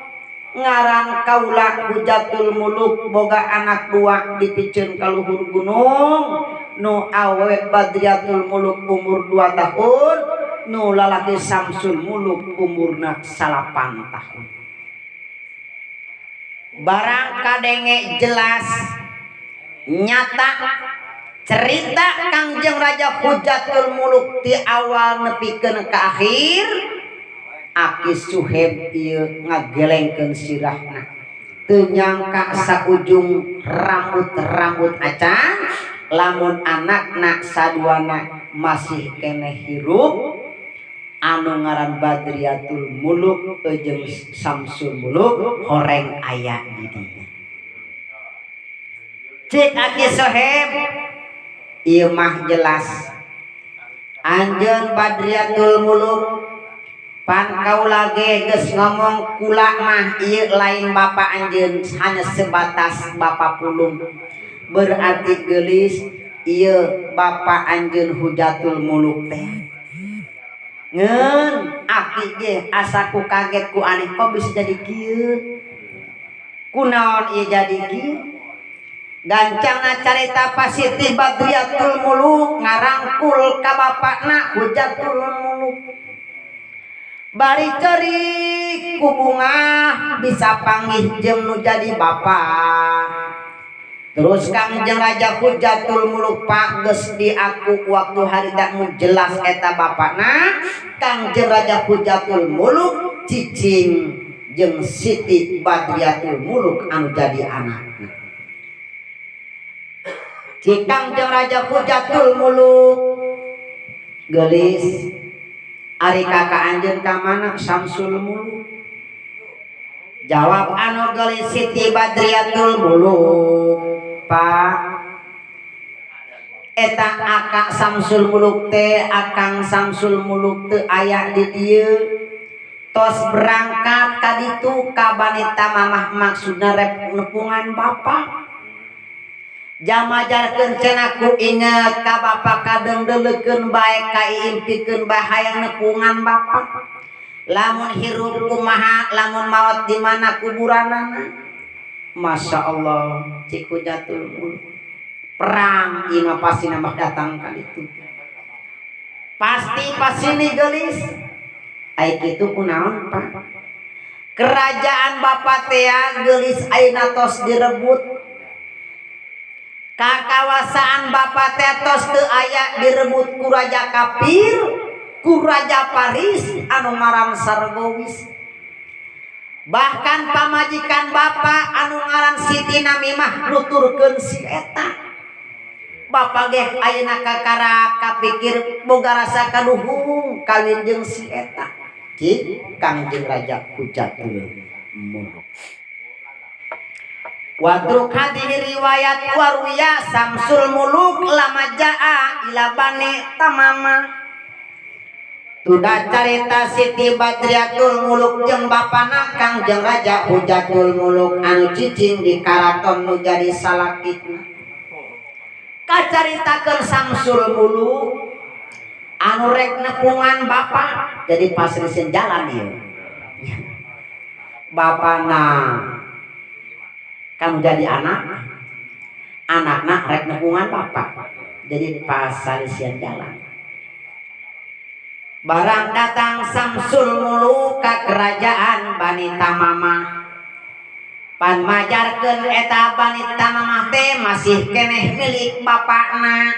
A: ngaran kaula Hujatul Muluk boga anak dua dipiceun ka luhur gunung nu awewe Badriatul Muluk umur 2 tahun nu lalaki Samsul Muluk umurna 9 tahun. Barang kadenge jelas nyata cerita Kangjeng Raja Hujatul Muluk ti awal nepikeun ka akhir. Aki Suheb ieu ngagelengkeun sirahna teu nyangka saujung rambut-rambut acan lamun anakna saduana masih keneh hirup anu ngaran Badriatul Muluk jeung Samsul Muluk horeng aya di dinya. Cik Aki Suheb ieu mah jelas anjeun Badriatul Muluk pan kaula ge geus ngomong kula mah ieu lain bapa anjeun hanya sebatas bapa pulung. Berarti geulis ieu bapa anjeun Hujatul Muluk teh. Ngeun aki ge asa ku kaget ku aneh kok bisa jadi kieu. Kunaon ieu jadi kieu? Gancangna carita pa Siti Badriatul Muluk ngarangkul ka bapakna Hujatul Muluk. Bari cerik ku bungah bisa panggih jeung nu jadi bapa. Terus Kangjeng Raja Hujatul Muluk pak geus diaku waktu harita mun jelas eta bapakna. Kangjeng Raja Hujatul Muluk cicing jeung Siti Badriatul Muluk anu jadi anakna. Cik Kangjeng Raja Hujatul Muluk geulis ari kakak anjeun ka mana Samsul Muluk? Jawab anu geulis Siti Badriatul Muluk, Pak eta akak Samsul Muluk teh akang Samsul Muluk teu aya di dieu tos berangkat ka ditu ka banita mamah maksudna rek nepungan bapak. Jamajarkeun cenah ku inget ka bapak kadeungdeulekeun bae kaiimpikeun bae hayang nepungan bapak. Lamun hirup kumaha lamun maot di mana kuburanana. Masya Allah cik Hujatul Muluk perang ieu mah pasti nambah datang ka ditu. Pasti pasini geulis. Ai kitu kunaon, Pak? Kerajaan Bapak tea geulis ayeuna tos direbut. Kakawasaan Bapak teh tos teu aya, direbut ku raja kafir, ku raja Paris anu ngaran Sargowis. Bahkan pamajikan Bapak anu ngaran Siti Namimah nuturkeun si eta. Bapak ge ayeuna kakara kapikir boga rasa kaduhung kawin jeung si eta. Cik Kangjeng Raja Hujatul Muluk. Watruk hadhihi riwayat waruya Samsul Muluk lama jaa ila Bani Tamama. Tuda carita Siti Badriatul Muluk jeung bapana Kangjeng Raja Hujatul Muluk anu cicing di karaton nu jadi salakina. Kacaritakeun Samsul Muluk anu rek nepungan bapak, jadi pasrisen jalan ieu. Bapana kamu jadi anak, anakna rek nepungan bapak, jadi pasalisian jalan. Barang datang Samsul Muluk ka kerajaan Bani Tamamah, pan majarkeun eta Bani Tamamah teh masih keneh milik bapakna.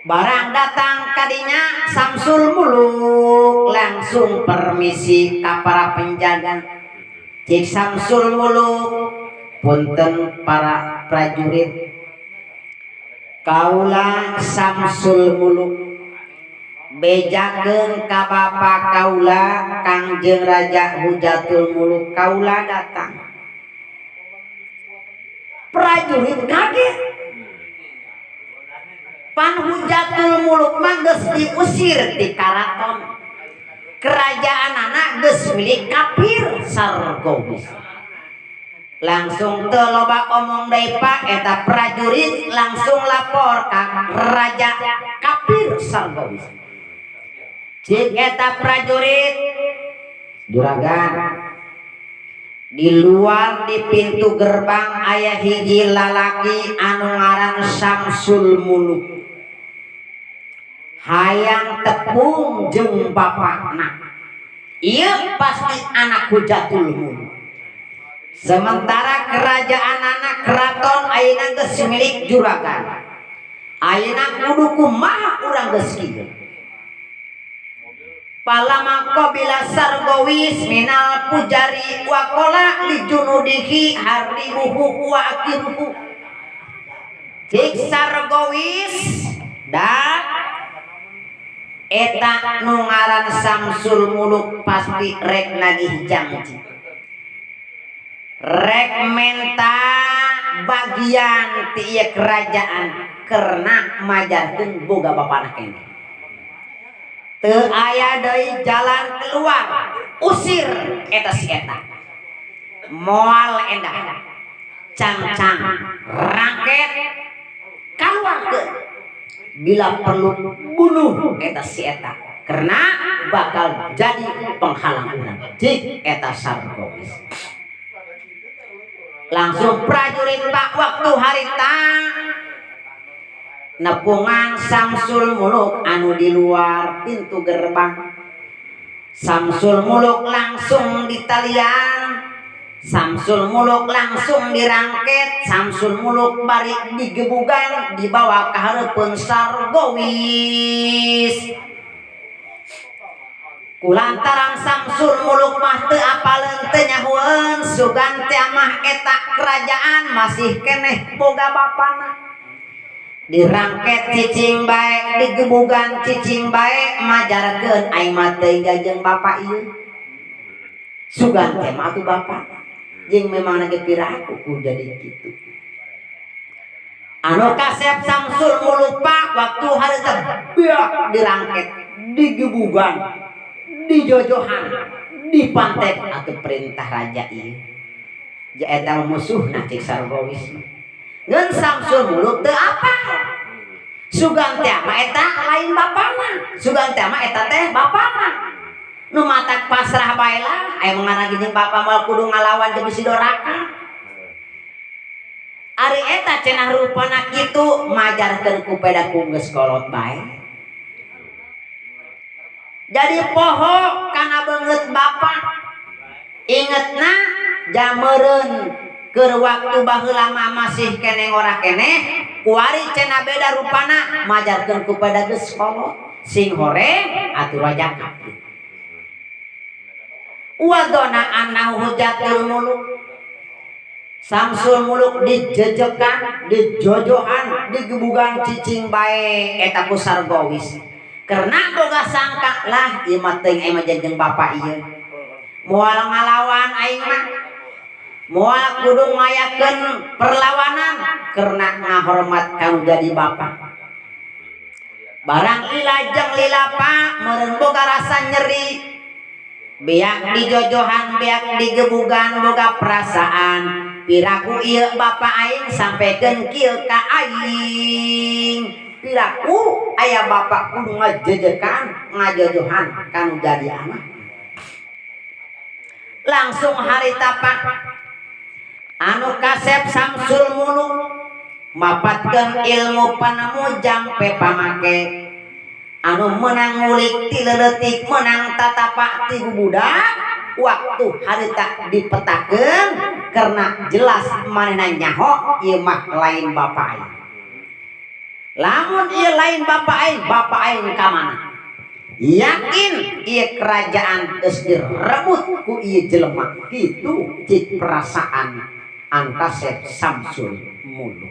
A: Barang datang kadinya Samsul Muluk langsung permisi ka para penjaga. Cik Samsul Muluk, punten para prajurit, kaula Samsul Muluk bejakeun ka bapa kaula Kangjeng Raja Hujatul Muluk, kaula datang. Prajurit kaget. Pan Hujatul Muluk mah geus diusir di karaton. Kerajaan anak geus milik kafir Sargowis. Langsung teu loba omong deui Pak, eta prajurit langsung lapor ka raja kafir Sargowis. Cik eta prajurit, juragan, di luar di pintu gerbang aya hiji lalaki anu ngaran Samsul Muluk. Hayang tepung jeung bapakna. Ieu pasti anak Hujatul Muluk. Sementara kerajaan anak keraton ayeuna geus milik juragan. Ayeuna kudu kumaha urang geus kieu. Palama qabila Sargowis minal pujari wa qala li junudihi haribuhu wa akiruhu. Cik Sargowis da eta nu ngaran Samsul Muluk pasti rek nagih janji. Rek menta bagian ti ieu kerajaan karena majarkeun boga bapana keneh. Teu aya deui jalan keluar, usir eta si eta. Moal endah. Cangcang rangket kaluarkeun. Bila perlu bunuh eta si eta karena bakal jadi penghalang urang. Cik eta Sargowis. Langsung prajurit Pak waktu harita nepungan Samsul Muluk anu di luar pintu gerbang. Samsul Muluk langsung ditalian, Samsul Muluk langsung dirangket, Samsul Muluk bari digebugan dibawa ke hareupeun Sargowis. Kulantaran Samsul Muluk mah teu apaleun teu nyahueun, sugan teh mah eta kerajaan masih keneh boga bapana. Dirangket cicing bae, digebugan cicing bae, majarkeun aing mah teu jeung bapa ieu. Sugan teh mah atuh bapa. Jeung memang ge piraku ku jadi kitu. Anu kasep Samsul Muluk Pak waktu harita biak dirangket, digebugan, dijojohan, dipantek atuh perintah raja ieu. Ja eta musuhna cik Sargowis. Ngan Samsul Muluk teu apa. Sugan teh mah eta lain bapana. Sugan teh mah eta teh bapana. Nu matak pasrah bae lah, aya mengarang jeung bapa moal kudu ngalawan jeung si doraka. Ari eta cenah rupana kitu majarkeun ku peda ku geus kolot bae. Jadi poho kana beungeut bapak. Ingetna jameureun keur waktu baheula mah masih keneh ngora keneh, kuari cenah beda rupana majarkeun kepada geus kolot. Sing hore atuh raja kafir. Wadona annahu hujatul muluk. Samsul Muluk dijejekan, dijojohan, digebugan cicing bae eta ku Sargowis. Karena boga sangka lah ieu mah teuing aing mah jeung bapak ieu. Moal ngalawan aing mah. Moal kudu ngayakeun perlawanan karena ngahormat kanu jadi bapak. Barang lila jeung lilapa meureun boga rasa nyeri. Beak dijojohan, beak digebugan boga perasaan. Piraku ieu bapa aing sampaikan kieu ka aing. Piraku aya bapa kudu ngajejekan, ngajojohan kanu jadi anak. Langsung harita pak anu kasep Samsul Muluk mapatkeun ilmu panemu jampe pamake. Anu menang ngulik ti leutik menang tatapak ti bubudak waktu harita dipetakeun karena jelas manehna nyaho ieu mah lain bapa aing. Lamun ieu lain bapa aing, bapa aing ka mana? Yakin ieu kerajaan geus direbut ku ieu jelema. Kitu cik perasaan Angkasep Samsul Muluk.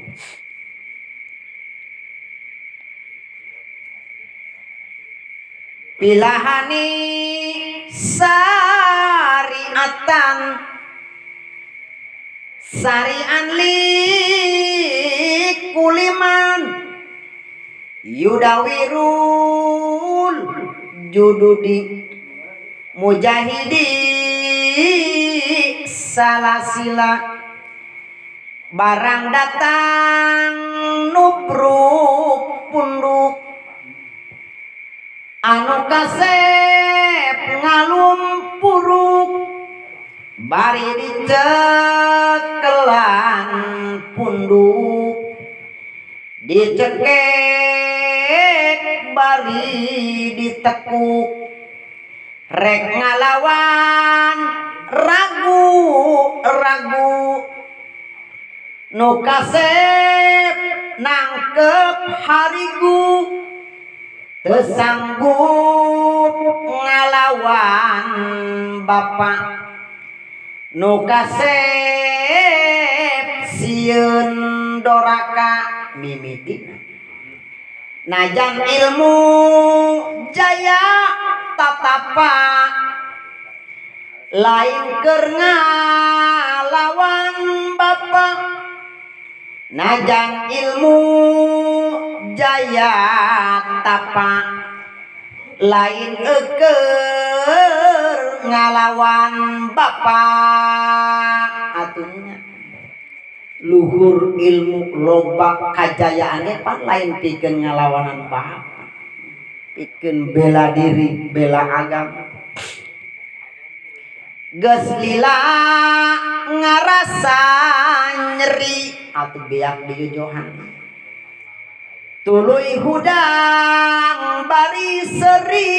A: Pilahani syariatan syarian likuliman yudawirul jududi mujahidi salasila barang datang nubruk punduk anu kasep ngalumpuruk bari dicekelan punduk dicekek bari ditekuk rek ngalawan ragu ragu nu kasep nangkep harigu teu sanggup ngalawan bapak nu kasep sieun doraka mimitina najan ilmu jaya tatapa lain keur ngalawan bapak najan ilmu jaya tapa lain eukeur ngalawan bapak atunya luhur ilmu loba kajayaannya pan lain pikeun ngalawanan bapak pikeun bela diri bela agama geus lila ngarasa nyeri atuh beak dijojohan tuluy hudang bari seri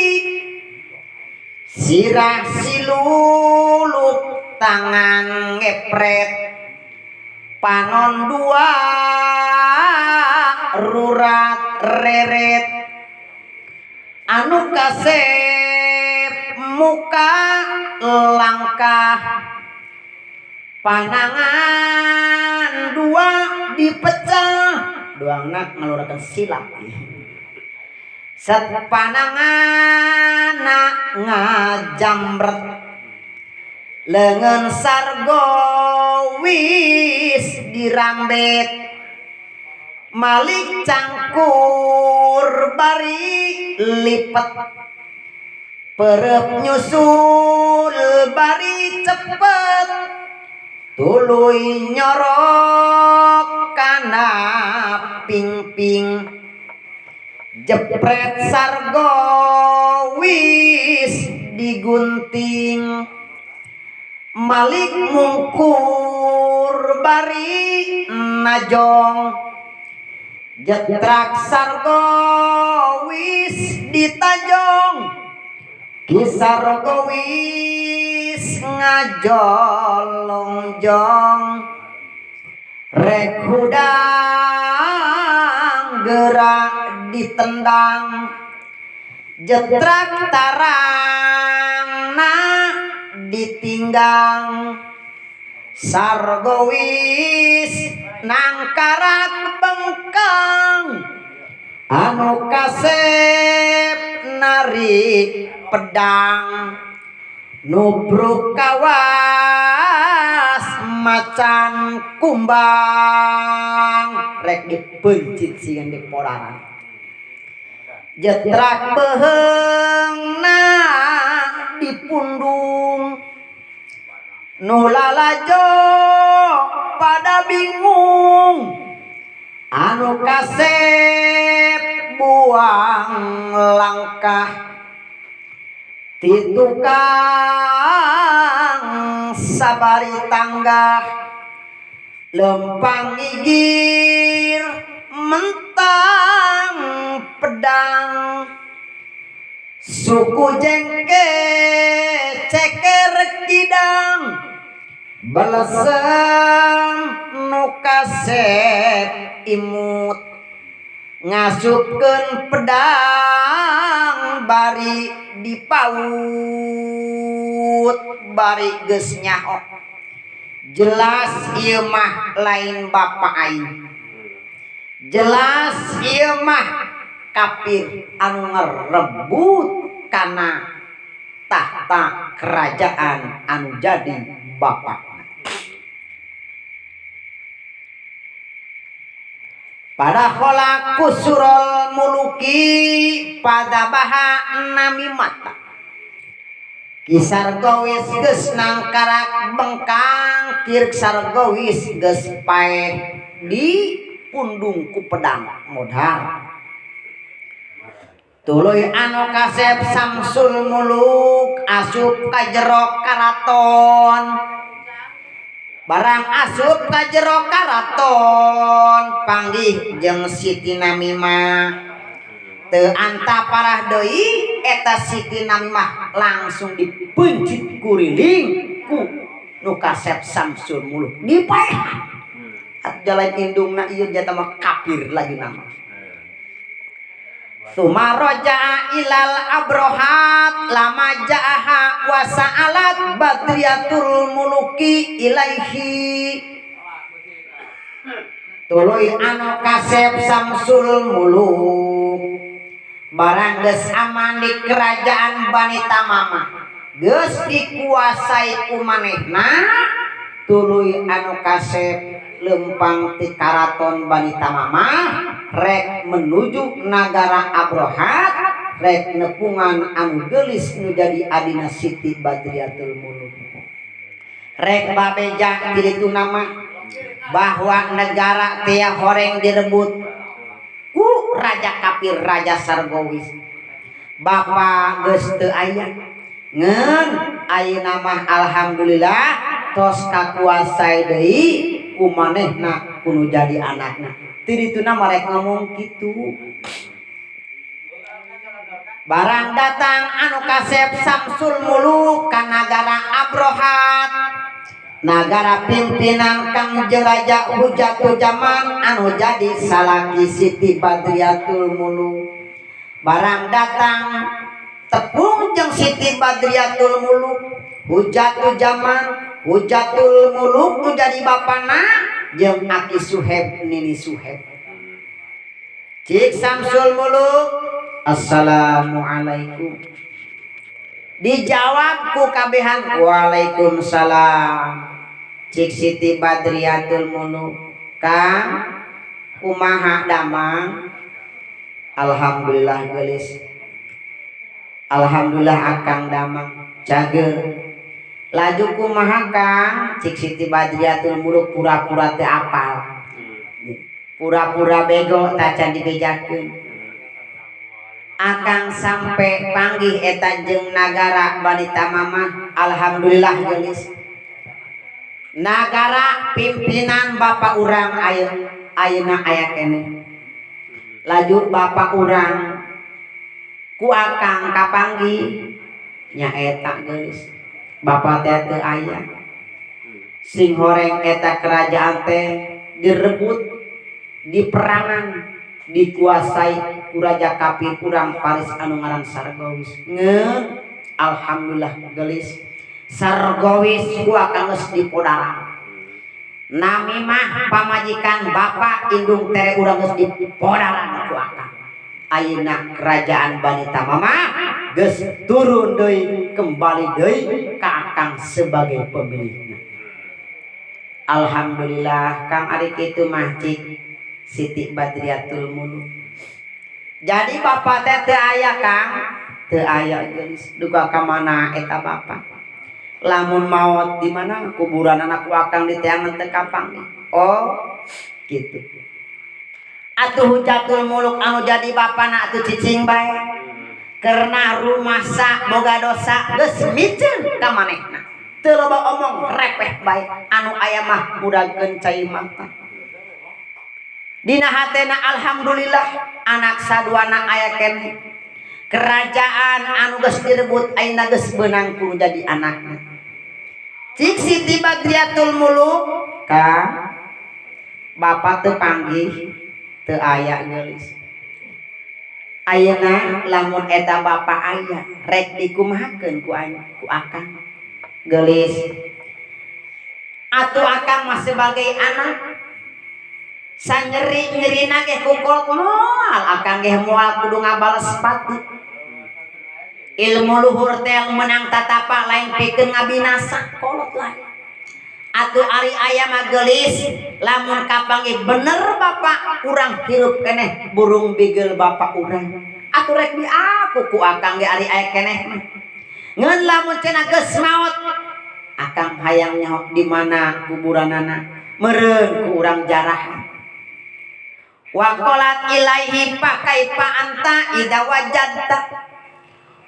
A: sirah silulup tangan ngepret panon dua rurat reret anu kasep muka langkah panangan dua dipecah doangna ngalurakeun silap set panangan ngajamret leungeun sargo wis dirambet malik cangkur bari lipet perep nyusul bari cepet tuluy nyorok kana ping-ping jepret sargo wis digunting malik mungkur bari najong jetrak sargo wis ditajong Ki Sargowis ngajolongjong rek hudang gerak ditendang jetrak tarangna ditinggang Sargowis nangkarak bengkang anu kasep narik pedang nubruk kawas macan kumbang rek dipencit sieun dipolaran jetrak beheungna dipundung nu lalajo pada bingung anu kasep buang langkah ti tukang sabari tanggah lempang gigir mentang pedang suku jengke ceker kidang balesem nu kasep imut ngasupkeun pedang bari dipaut bari geus nyaho jelas ieu mah lain bapa aing jelas ieu mah kafir anu ngerebut kana tahta kerajaan anu jadi bapak. Pada khola kusurol muluki pada baha namimata Ki Sargowis geus nangkarak bengkang Ki Sargowis geus paeh di pundung ku pedang modar tuluy anu kasep Samsul Muluk asup ka jero karaton barang asup ka jero karaton panggih jeung Siti Namimah teu anta parah deui eta Siti Namimah langsung dipencit kuriling ku nu kasep Samsul Muluk dipaehan jalan indungna ieu jata mah kafir lagi nama. Sumaraja ilal abrohat lama ja'aha wa sa'alat badriyatul muluki ilaihi tuluy anu kasep Samsul Muluk barang geus aman di kerajaan Bani Tamamah geus dikuasai ku manehna tuluy anu kasep lempang ti karaton Bani Tamamah rek menuju nagara Abrohat rek nepungan anu geulis nu jadi adina Siti Badriatul Muluk rek babeja ti ditu nama bahwa negara teh horeng direbut ku raja kafir Raja Sargowis bapa geus teu aya ngeun ayeuna mah alhamdulillah tos kakuasai deui ku manehna kudu jadi anakna ti dituna marek ngomong kitu barang datang anu kasep Samsul Muluk ka nagara Abrohat nagara pimpinan Kangjeng Raja Hujatul Jaman anu jadi salaki Siti Badriatul Muluk barang datang tepung jeung Siti Badriatul Muluk Hujatul Jaman Hujatul Muluk nu jadi bapana jeung Aki Suheb Nini Suheb cik Samsul Muluk assalamualaikum dijawab ku kabehan waalaikumsalam cik Siti Badriatul Muluk Kang kumaha damang alhamdulillah geulis alhamdulillah akang damang cager laju kumaha Kang cik Siti Badriatul Muluk pura-pura teu apal pura-pura bego tacan dibejakeun akang sampai panggih eta jeung nagara Bani Tamamah alhamdulillah geulis nagara pimpinan bapak urang ayeuna aya keneh laju bapak urang ku akang kapanggih Nyaeta geus bapak teh teu aya sing horeng eta kerajaan teh direbut diperangan dikuasai ku raja kafir urang Paris anu ngaran Sargowis. Ngeun alhamdulillah geulis Sargowis ku akang geus dipodaran. Nami mah pamajikan bapak indung tere urang geus dipodaran ku akang. Ayeuna kerajaan Bani Tamamah geus turun deui kembali deui ka akang sebagai pemilikna. Alhamdulillah Kang ari kitu mah cik Siti Badriatul Muluk. Jadi bapak teh teu aya Kang, teu aya geulis duka ka mana eta bapak. Lamun maot di mana kuburan anak ku akang diteangan teu kapanggih. Oh, gitu. Atuh Hujatul Muluk anu jadi bapana atuh cicing bae. Karena rumasa boga dosa geus miceun ka manehna. Teu loba omong repeh bae anu aya mah mudagkeun cai mata. Dina hatena alhamdulillah anak saduana aya keneh. Kerajaan anu geus direbut ayeuna geus beunang ku jadi anakna. Cik Siti Badriatul Muluk Kang bapak teu panggih teu aya geulis. Ayeuna lamun eta bapak aya rek dikumahakeun ku ku akang geulis. Atuh akang mah sebagai anak sanyeri-nyerina ge ku kolot moal akang ge moal kudu ngabales pati. Ilmu luhur teh menang tatapa lain pikeun ngabinasa kolot lain. Atuh ari aya mah geulis lamun kapanggih bener bapak urang hirup keneh burung bigel bapak urang. Atuh rek di aku ku akang ge ari aya keneh mah. Ngeun lamun cenah geus maot akang hayang nyaho di mana kuburanana meureun ku urang jarahan. Wa qalat ilaihi fa kaifa anta idza wajadta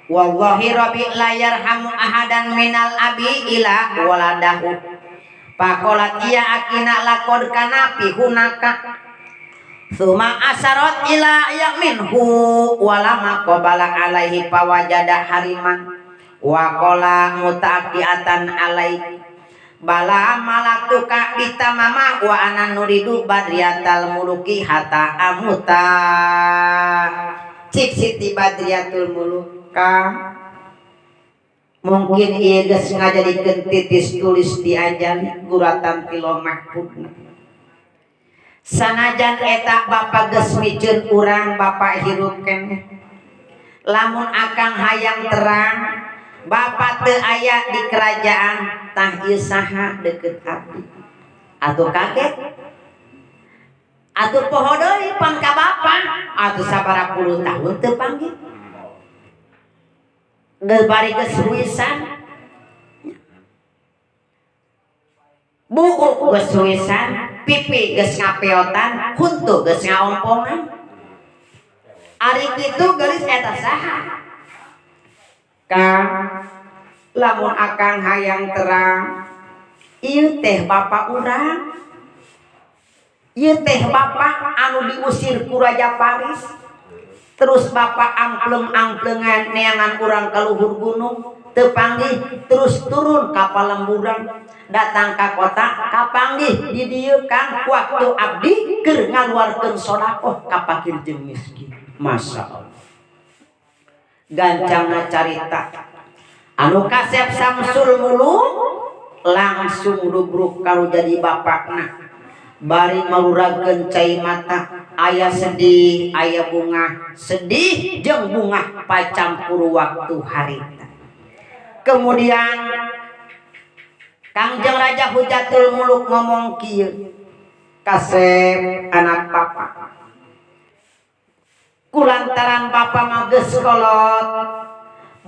A: wallahi rabbi la yarhamu ahadan minal abi ila waladahu. Faqalat ya akina laqad kana fi hunaka suma asarat ila yaminhu walama qabala alaihi fawajada hariman wa qala mutaqiyatan alaihi bala malatuka bitamama wa ana nuridu badriatal muluki hatta amuta. Cik Siti Badriatul Muluk ka mungkin ieu geus ngajadikeun titis tulis di anjali guratan ti Lauh Mahfudna. Sanajan eta bapak geus miceun urang bapak hirup keneh. Lamun akang hayang terang bapak teu aya di kerajaan tah ieu saha deukeut abdi. Atuh kaget. Atuh poho deui pan ka bapak atuh sabaraha puluh tahun teu panggih. Geus bari geus huisan. Buuk geus huisan, pipi geus ngapeotan, huntu geus ngaompongan. Ari kitu geulis eta saha? Kang lamun akang hayang terang ieu teh bapak urang. Ieu teh bapak anu diusir ku Raja Paris. Terus bapak angpleng-angplengan neangan urang ka luhur gunung teu panggih terus turun ka palemburan datang ka kota kapanggih di dieu Kang waktu abdi keur ngaluarkeun sedekah ka fakir jeung miskin. Masya Allah. Gancangna carita anu kasep Samsul Muluk langsung rubruk kalau jadi bapakna bari maluragkeun cai mata aya sedih aya bunga sedih jeung bunga pacampur waktu harita. Kemudian Kangjeng Raja Hujatul Muluk ngomong kieu kasep anak papa kulantaran papa mah geus kolot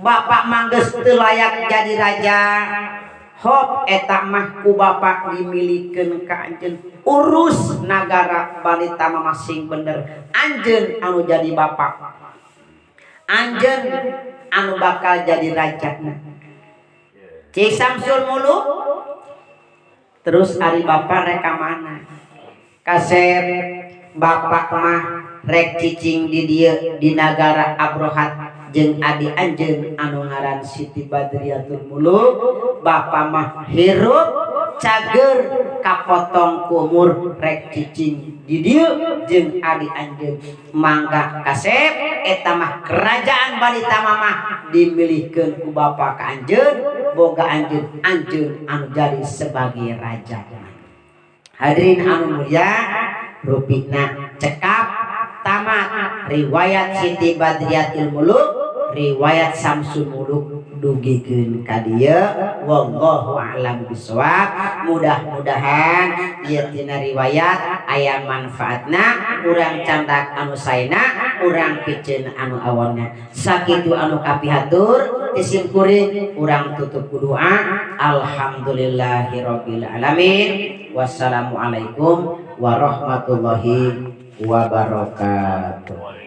A: bapak mah geus teu layak jadi raja hop eta mah ku bapak dimilikeun ka anjeun urus nagara Bani Tamamah sing bener anjeun anu jadi bapak anjeun anu bakal jadi rajana. Cik Samsul Muluk terus ari bapak rek ka mana kasep bapak mah rek cicing di dieu di nagara Abrohat jeung adi anjeun anu ngaran Siti Badriatul Muluk. Bapa mah hirup cager kapotong ku umur rek cicing di dieu jeung adi anjeun. Mangga kasep eta mah kerajaan Bani Tamamah dimilihkeun ku bapa ka anjeun, boga anjeun, anjeun anu jadi sebagai raja. Hadirin anu mulia, rupina cekap tamat riwayat Siti Badriatul Muluk, riwayat Samsul Muluk dugikeun ka dieu. Wallahu a'lam bishawab. Mudah-mudahan ieu tina riwayat aya manfaatna, urang candak anu saena, urang piceun anu awonna. Sakitu anu kapihatur ti simkuring, urang tutup ku doa alhamdulillahirabbil alamin. Wassalamualaikum warahmatullahi wabarakatuh.